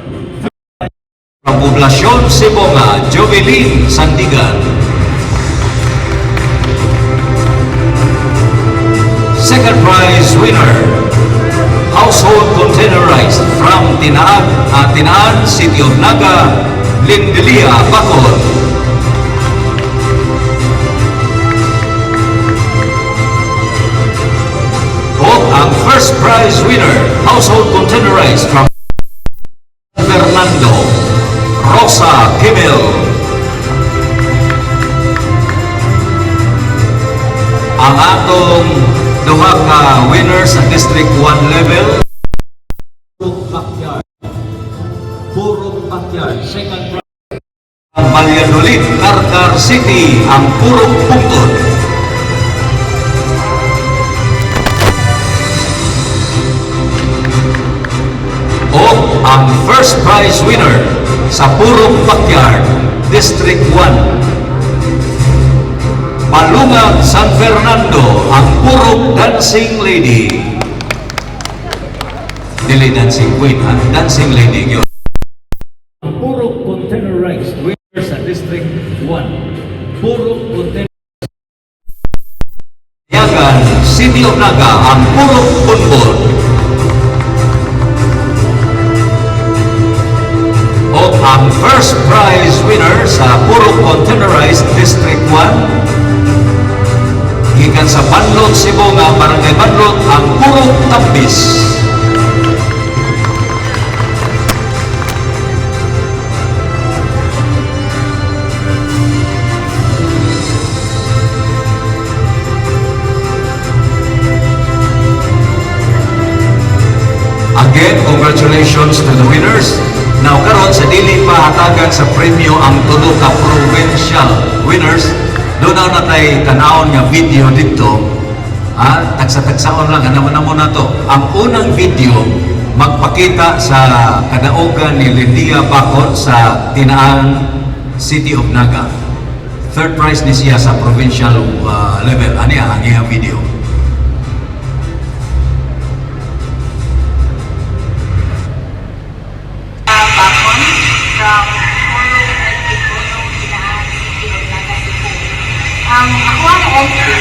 From Poblacion Sibonga, Jovelyn Sandigan. Second prize winner, household containerized from Tinaan, City of Naga, Lindelia Bacon. O ang first prize winner, household containerized from Fernando, Rosa Kimel. Ang atong duha ka winner sa District 1 level, Purok Backyard. Purok Backyard. Second prize. Valladolid, Carcar City, ang Purok Pungtod. O ang first prize winner sa Purok Backyard, District 1, Palungag, San Fernando, ang Purok Dancing Lady. Dili Dancing Queen, ha? Dancing Lady yun. Ang Purok Containerized winner sa District 1. Purok Container Yagan, City of Naga, ang Purok Bunbon. O ang first prize winner sa Purok Containerized District 1, gikan sa Banlot, Sibonga, Barangay Banlot, ang Purok Tambis. Again, congratulations to the winners. Now, karon sa dili pa hatagan sa premyo ang tulo ka provincial winners, duna na tay tanawon nga video dito. Ah, tagsa-tagsaon lang ano na mo na to. Ang unang video magpakita sa kadaugan ni Lindia Bacon sa Tinaan, City of Naga. Third prize ni siya sa provincial level. Ani ang iyang video. Bacon from Purok 21, Tinaan, City of Naga, Cebu. Ang ako ang entry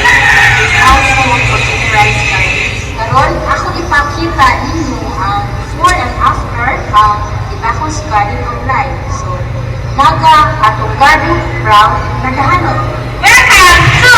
is household containerized garden. Karon, ako ipakita ninyo ang before and after ang Ibacos Garden of Life. So, Naga atong garden proud Nagahanon. Welcome to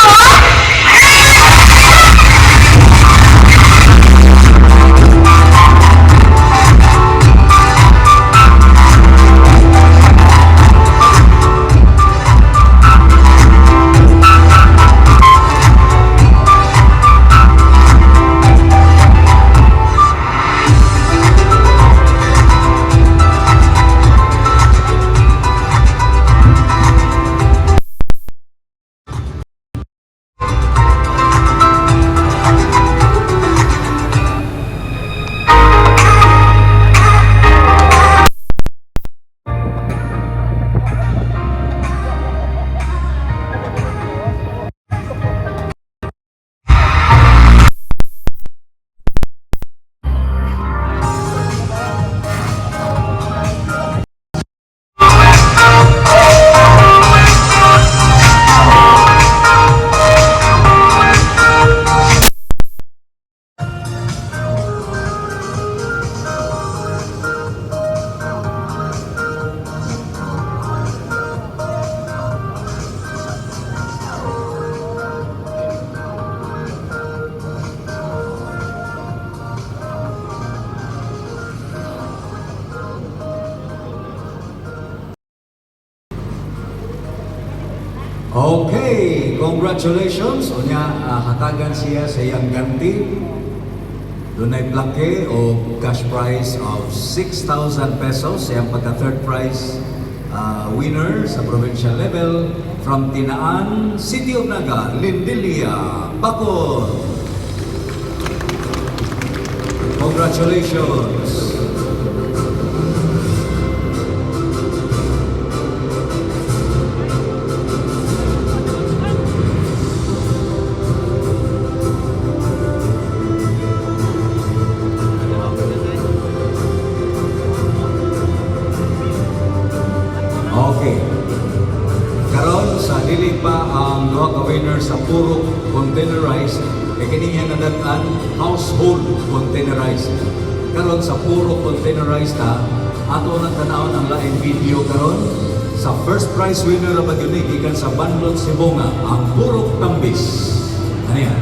Okay, congratulations. Unya, hatagan siya sa iyang ganti. Dunay plaque o cash prize of 6,000 pesos. Siyang pagka third prize winner sa provincial level from Tinaan, City of Naga, Lindelia Bacon. Congratulations! Okay. Karon sa dili pa ang duha ka winner sa puro containerized, kay kini nga nadat-an household containerized. Karon sa puro containerized ha, ato nang tan-awon ang laing video karon sa first prize winner ra gyud ni gikan sa Banlot, Sibonga, ang Purok Tambis. Ano yan?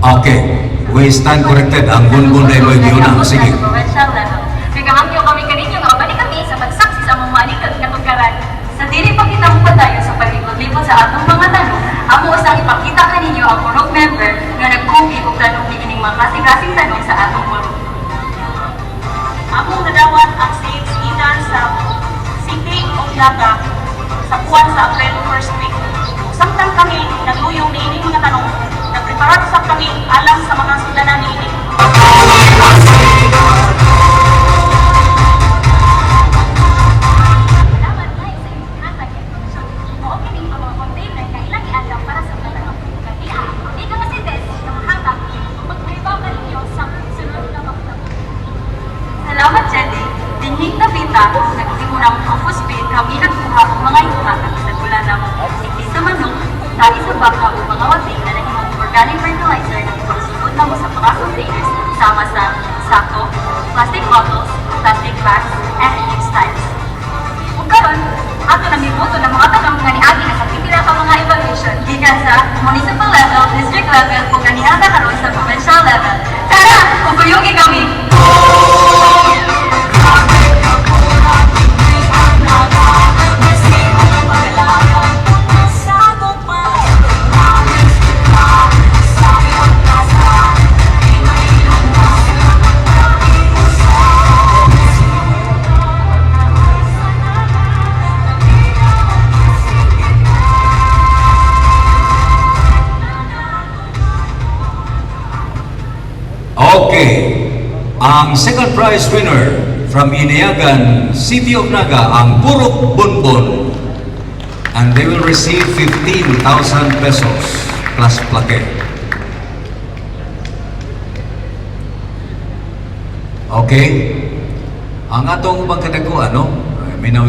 Okay. We stand corrected. Ang Bonbon na imoy giuna. Sige. Sa provincial level. Nagahangyo kami kaninyo nga balik kami sa pagsaksi sa among malikad nga tugkaran. Sa dili pa kita mopadayon sa paglibot-libot sa atong mga tanong, amo usang ipakita kaninyo ang purok member nga nagkugi og tanong niining mga klase-klaseng tanong sa atong purok. Among nadawat ang sales winner sa City of Naga sa buwan sa April first week. Samtang kami nagluyong niining mga tanong, nagpreparar usab kami alang sa mga sudana niini. Salamat kay sa inyong hatag nga impormasyon. Mao kini ang mga container nga ilang giandam para sa mga tanong. Kaniya, di ka kasi test nga mahatag ug magpahibaw kaninyo sa sunod nga mahitabo. Salamat, Jelly. Dinhing Navita, naghimo ng compost bin kami nagkuha og mga ihatag sa gula namo. Hindi sa manok, tahi sa baka o mga wating na nahimong organic fertilizer na ipagsulod namo sa mga containers sama sa sako, plastic bottles, plastic bags, and textiles. Ug karon, ato nang mibuto ng mga tanong nga niagi na sa pipila ka mga evaluation Gikan sa municipal level, district level, ug kaniana karon sa provincial level. Tara, ug kami! Okay. Ang second prize winner from Inayagan, City of Naga, ang Purok Bonbon. And they will receive 15,000 pesos plus plaque. Okay. Ang atong ubang kadaguan, no? May now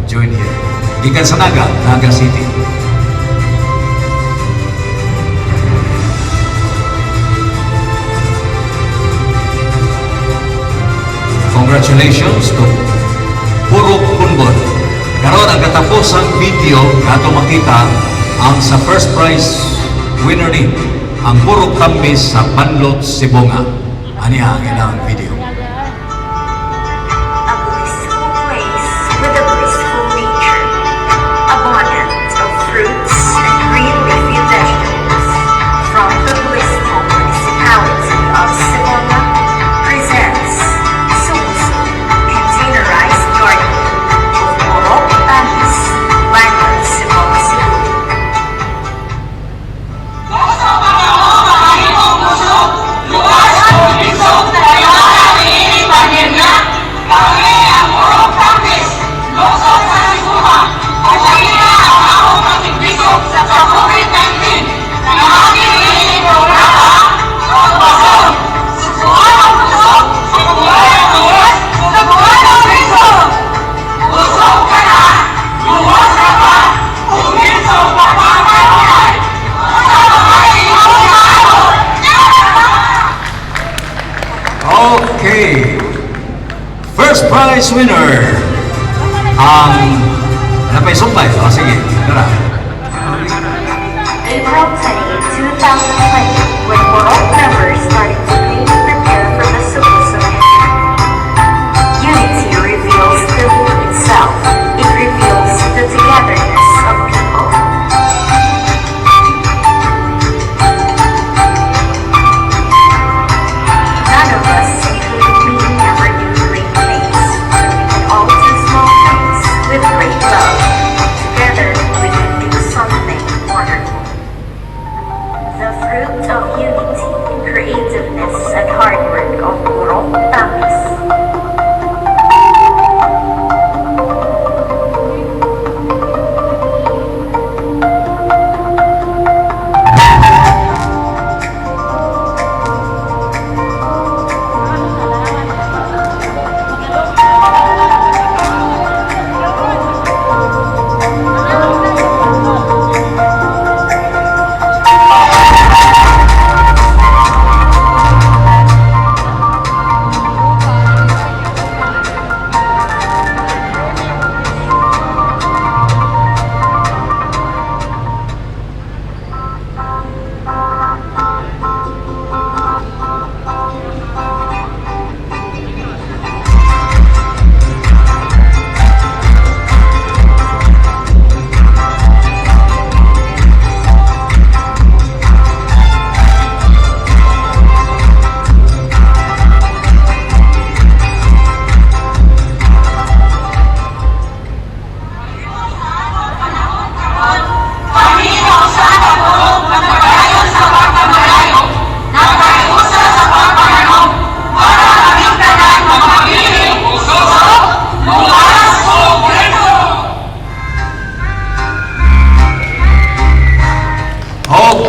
join here. Gikan sa Naga, Naga City. Congratulations to Purok Bonbon. Karon ang katapusang video nga ato makita ang sa first prize winner ni ang Purok Tambis sa Banlot, Sibonga. Ani ang ilang video. A blissful place with a blissful nature, abundance of fruits and green leafy vegetables from the blissful municipality of Sibonga presents Subusu Containerized Garden of Purok Tambis, Banlot, Sibonga, Cebu. Okay. First prize winner ang ano pa, sumpay? O sige, tara. April 28, 2020, when Purok members started to clean and prepare for the Sugbusog entry. Unity reveals the will itself. It reveals the togetherness of people. None of us, including me, ever do great things. We can all do small things with great love. Together, we can do something wonderful. The fruit of unity, creativeness, and hard work of Purok Tambis.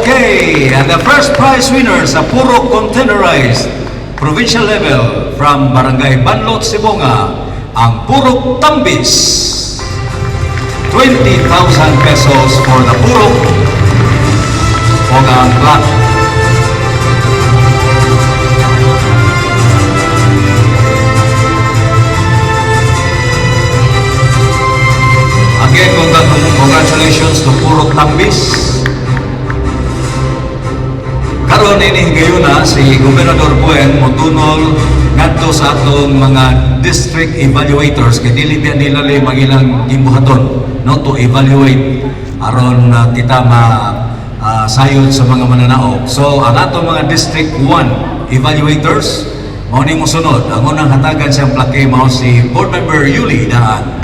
Okay, and the first prize winner sa Purok Containerized Provincial Level from Barangay Banlot, Sibonga, ang Purok Tambis. 20,000 pesos for the Purok o ang plaque. Again, congratulations to Purok Tambis. Karon ini higayuna si Gobernador Buen motunol ngadto sa atong mga district evaluators kay dili biya nila le magilang gimbuhaton, no, to evaluate aron kita ma sayod sa mga mananaog. So ang atong mga District 1 evaluators mao ni mosunod. Ang unang hatagan siyang plaque mao si Board Member Yuli Daan.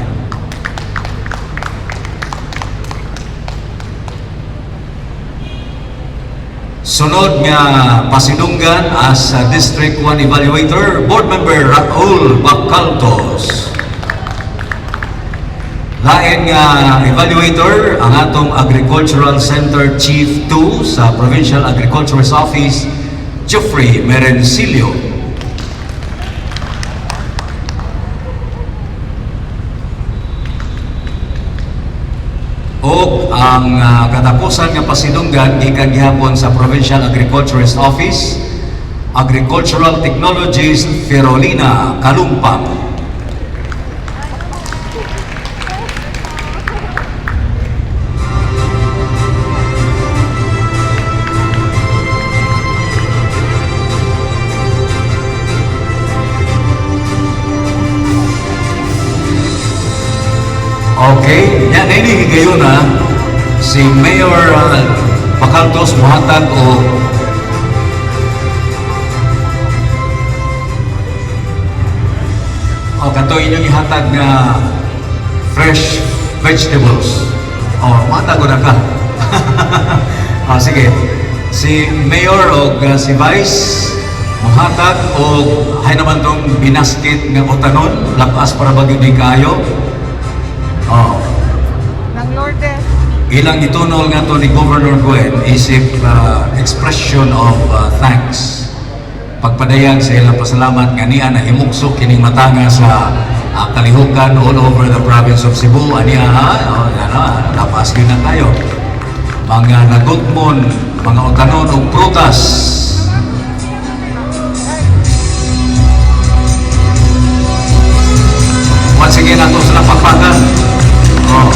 Sunod nga pasinunggan as a District 1 Evaluator, Board Member Raul Bacaltos. Lain nga evaluator, ang atong Agricultural Center Chief 2 sa Provincial Agriculturist Office, Jeffrey Merencilio. O ang katapusan nga pasinunggan gikan gihapon sa Provincial Agriculturist Office, Agricultural Technologist Ferolina Kalumpang. Okay, yan ini higayon na si Mayor Bacaltos muhatag og o kato inyong ihatag nga fresh vegetables. Oh, muhatag na ka. Ah, sige. Si Mayor og si Vice muhatag og hay naman tong binasket nga utanon, lakas para ba gyud ni kaayo. Oh. Ng Lourdes. Ilang gitunol nga to ni Governor Gwen isip expression of thanks. Pagpadayag sa ilang pasalamat nga niya na himuksok kining matanga sa kalihukan all over the province of Cebu. Aniya ha, oh, ano, lapas gyud na tayo. Mga nagutmon, mga utanon og prutas. Once again, ato sa napakpakan. Oh.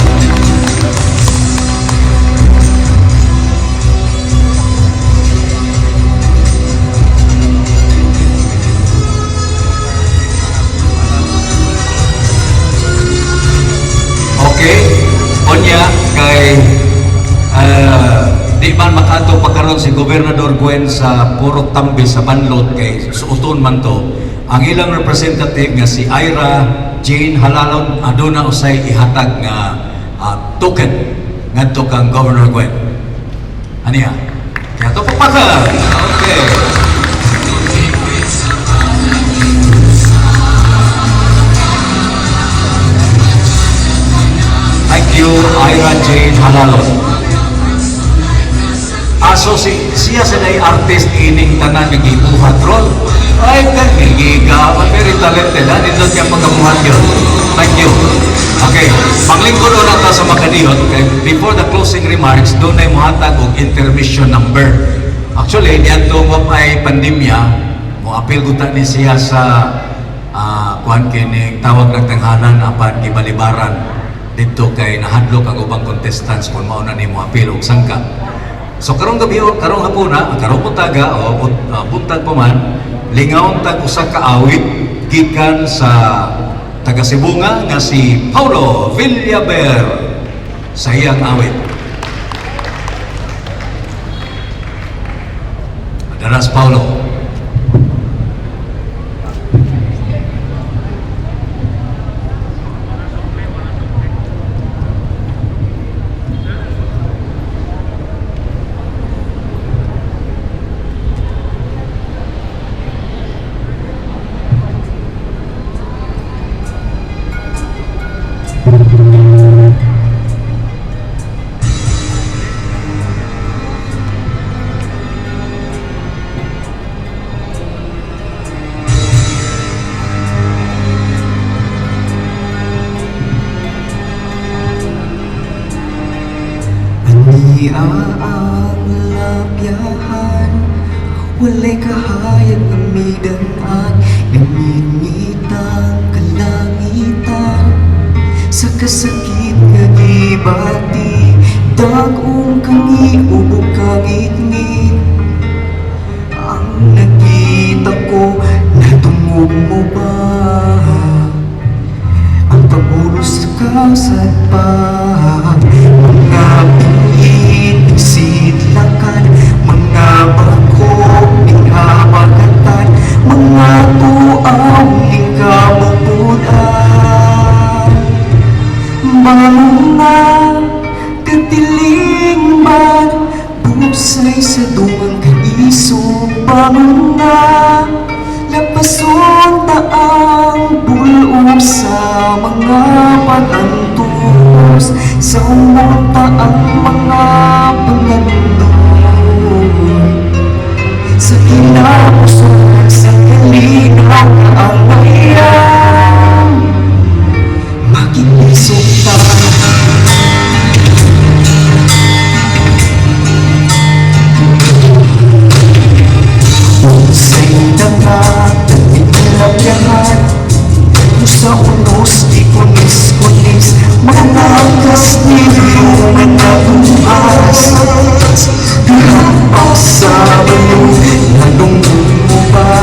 man makaadto pa karon si Gobernador Gwen sa Purok Tambi sa Banlot kay suoton man to, ang ilang representative nga si Ira Jane Halalon aduna usay ihatag nga token ngadto kang Governor Gwen. Aniya? Kaya to pakpakan. Okay. Thank you, Ira Jane Halalon. Aso si siya sa day artist ining tanan nga gibuhat ron. Ay, giga, very talented. Ha? Nindot niya pagkabuhat yun. Thank you. Okay, panglingkod na ta sa makadiyot. Okay, before the closing remarks, dunay muhatag og intermission number. Actually, niadto mo ay pandemya, mo apil guta ni siya sa kuan kining tawag ng tanghalan apan gibalibaran didto kay nahadlok ang ubang contestants kung mao na nimo apil og sangka. So karong gabi o karong hapuna, karong buntaga o buntag pa man, lingawon tag usa ka awit gikan sa taga Sibonga nga si Paulo Villaber sa iyang awit. Daras Paulo. Aniya ang lapyahan, walay kahayag nga midangan, namingitang kalangitan. Sa kasakit nga gibati, dag-ong kangi ubog kangitngit. Ang nakita ko, natungog mo ba? Ang pagbulos sa kasadpan, mga pingit, sidlakan, mga bakok, habagatan, mga tuaw, ning kamupudan. Bangon na, katilingban, busay sa dungang kaiso. Bangon na, lapason ta ang bulong sa mga pag-antos, sa umota ang mga pangandoy. Sa kinabuson, sa kalinaw ang bayan, makinisok ta. Unsay nangatilapyahan sa unos di kunis-kunis, mga kastilyo nga nabuas, Girapak sa balo, nadungog mo ba?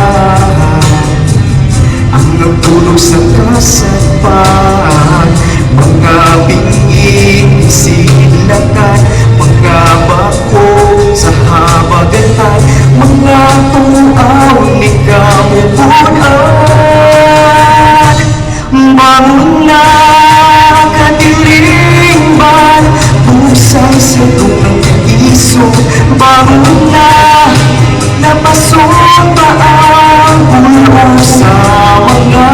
Ang nagtulog sa kasadpan, mga bingin, silakan, mga bako sa habagatan, mga tuaw ni kamupunan. Bangon na, katilingban, busay sa tungang iso. Bangon na, napason ba ang pulo sa mga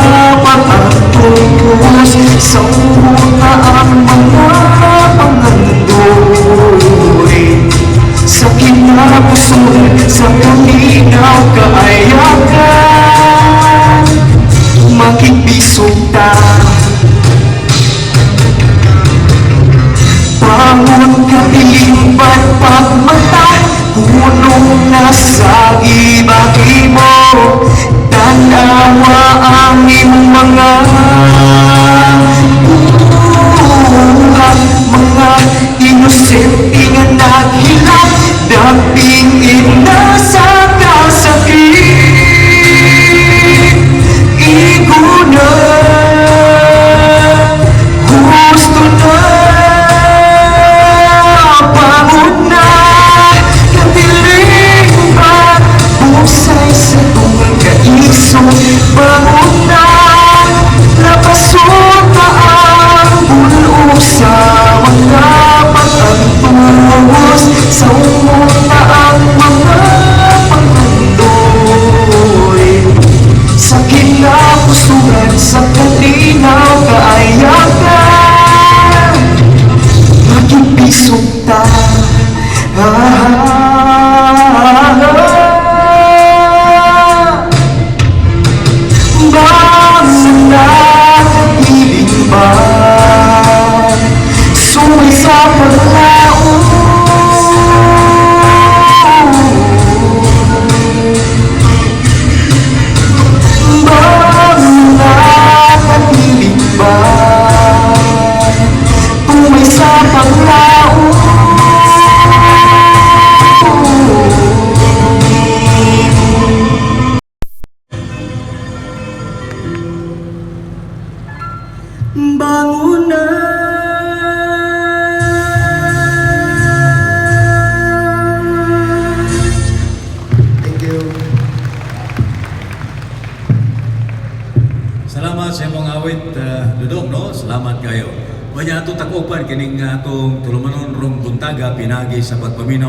pag-antos, sa umuta ang mga pangandoy. Sa kinabuson, sa kalinaw kaayakan, makibisog ta. Bangon katilimban pagmata, punong nasa ibagi mo. Tanawa ang imong mga buhat, mga inosente nga naghilak, dapingin na sa kasakit. Igo na, gusto na, bangon na, Ah, bang nakatiling ba sumay sa paglaon? Bang nakatiling ba tumay sa paglaon? Bangon na. Thank you. Salamat sa imong awit, Dudong, no? Salamat kayo. Manya ato takupan kining atong tulumanon rong buntaga pinagi sa pagpaminaw.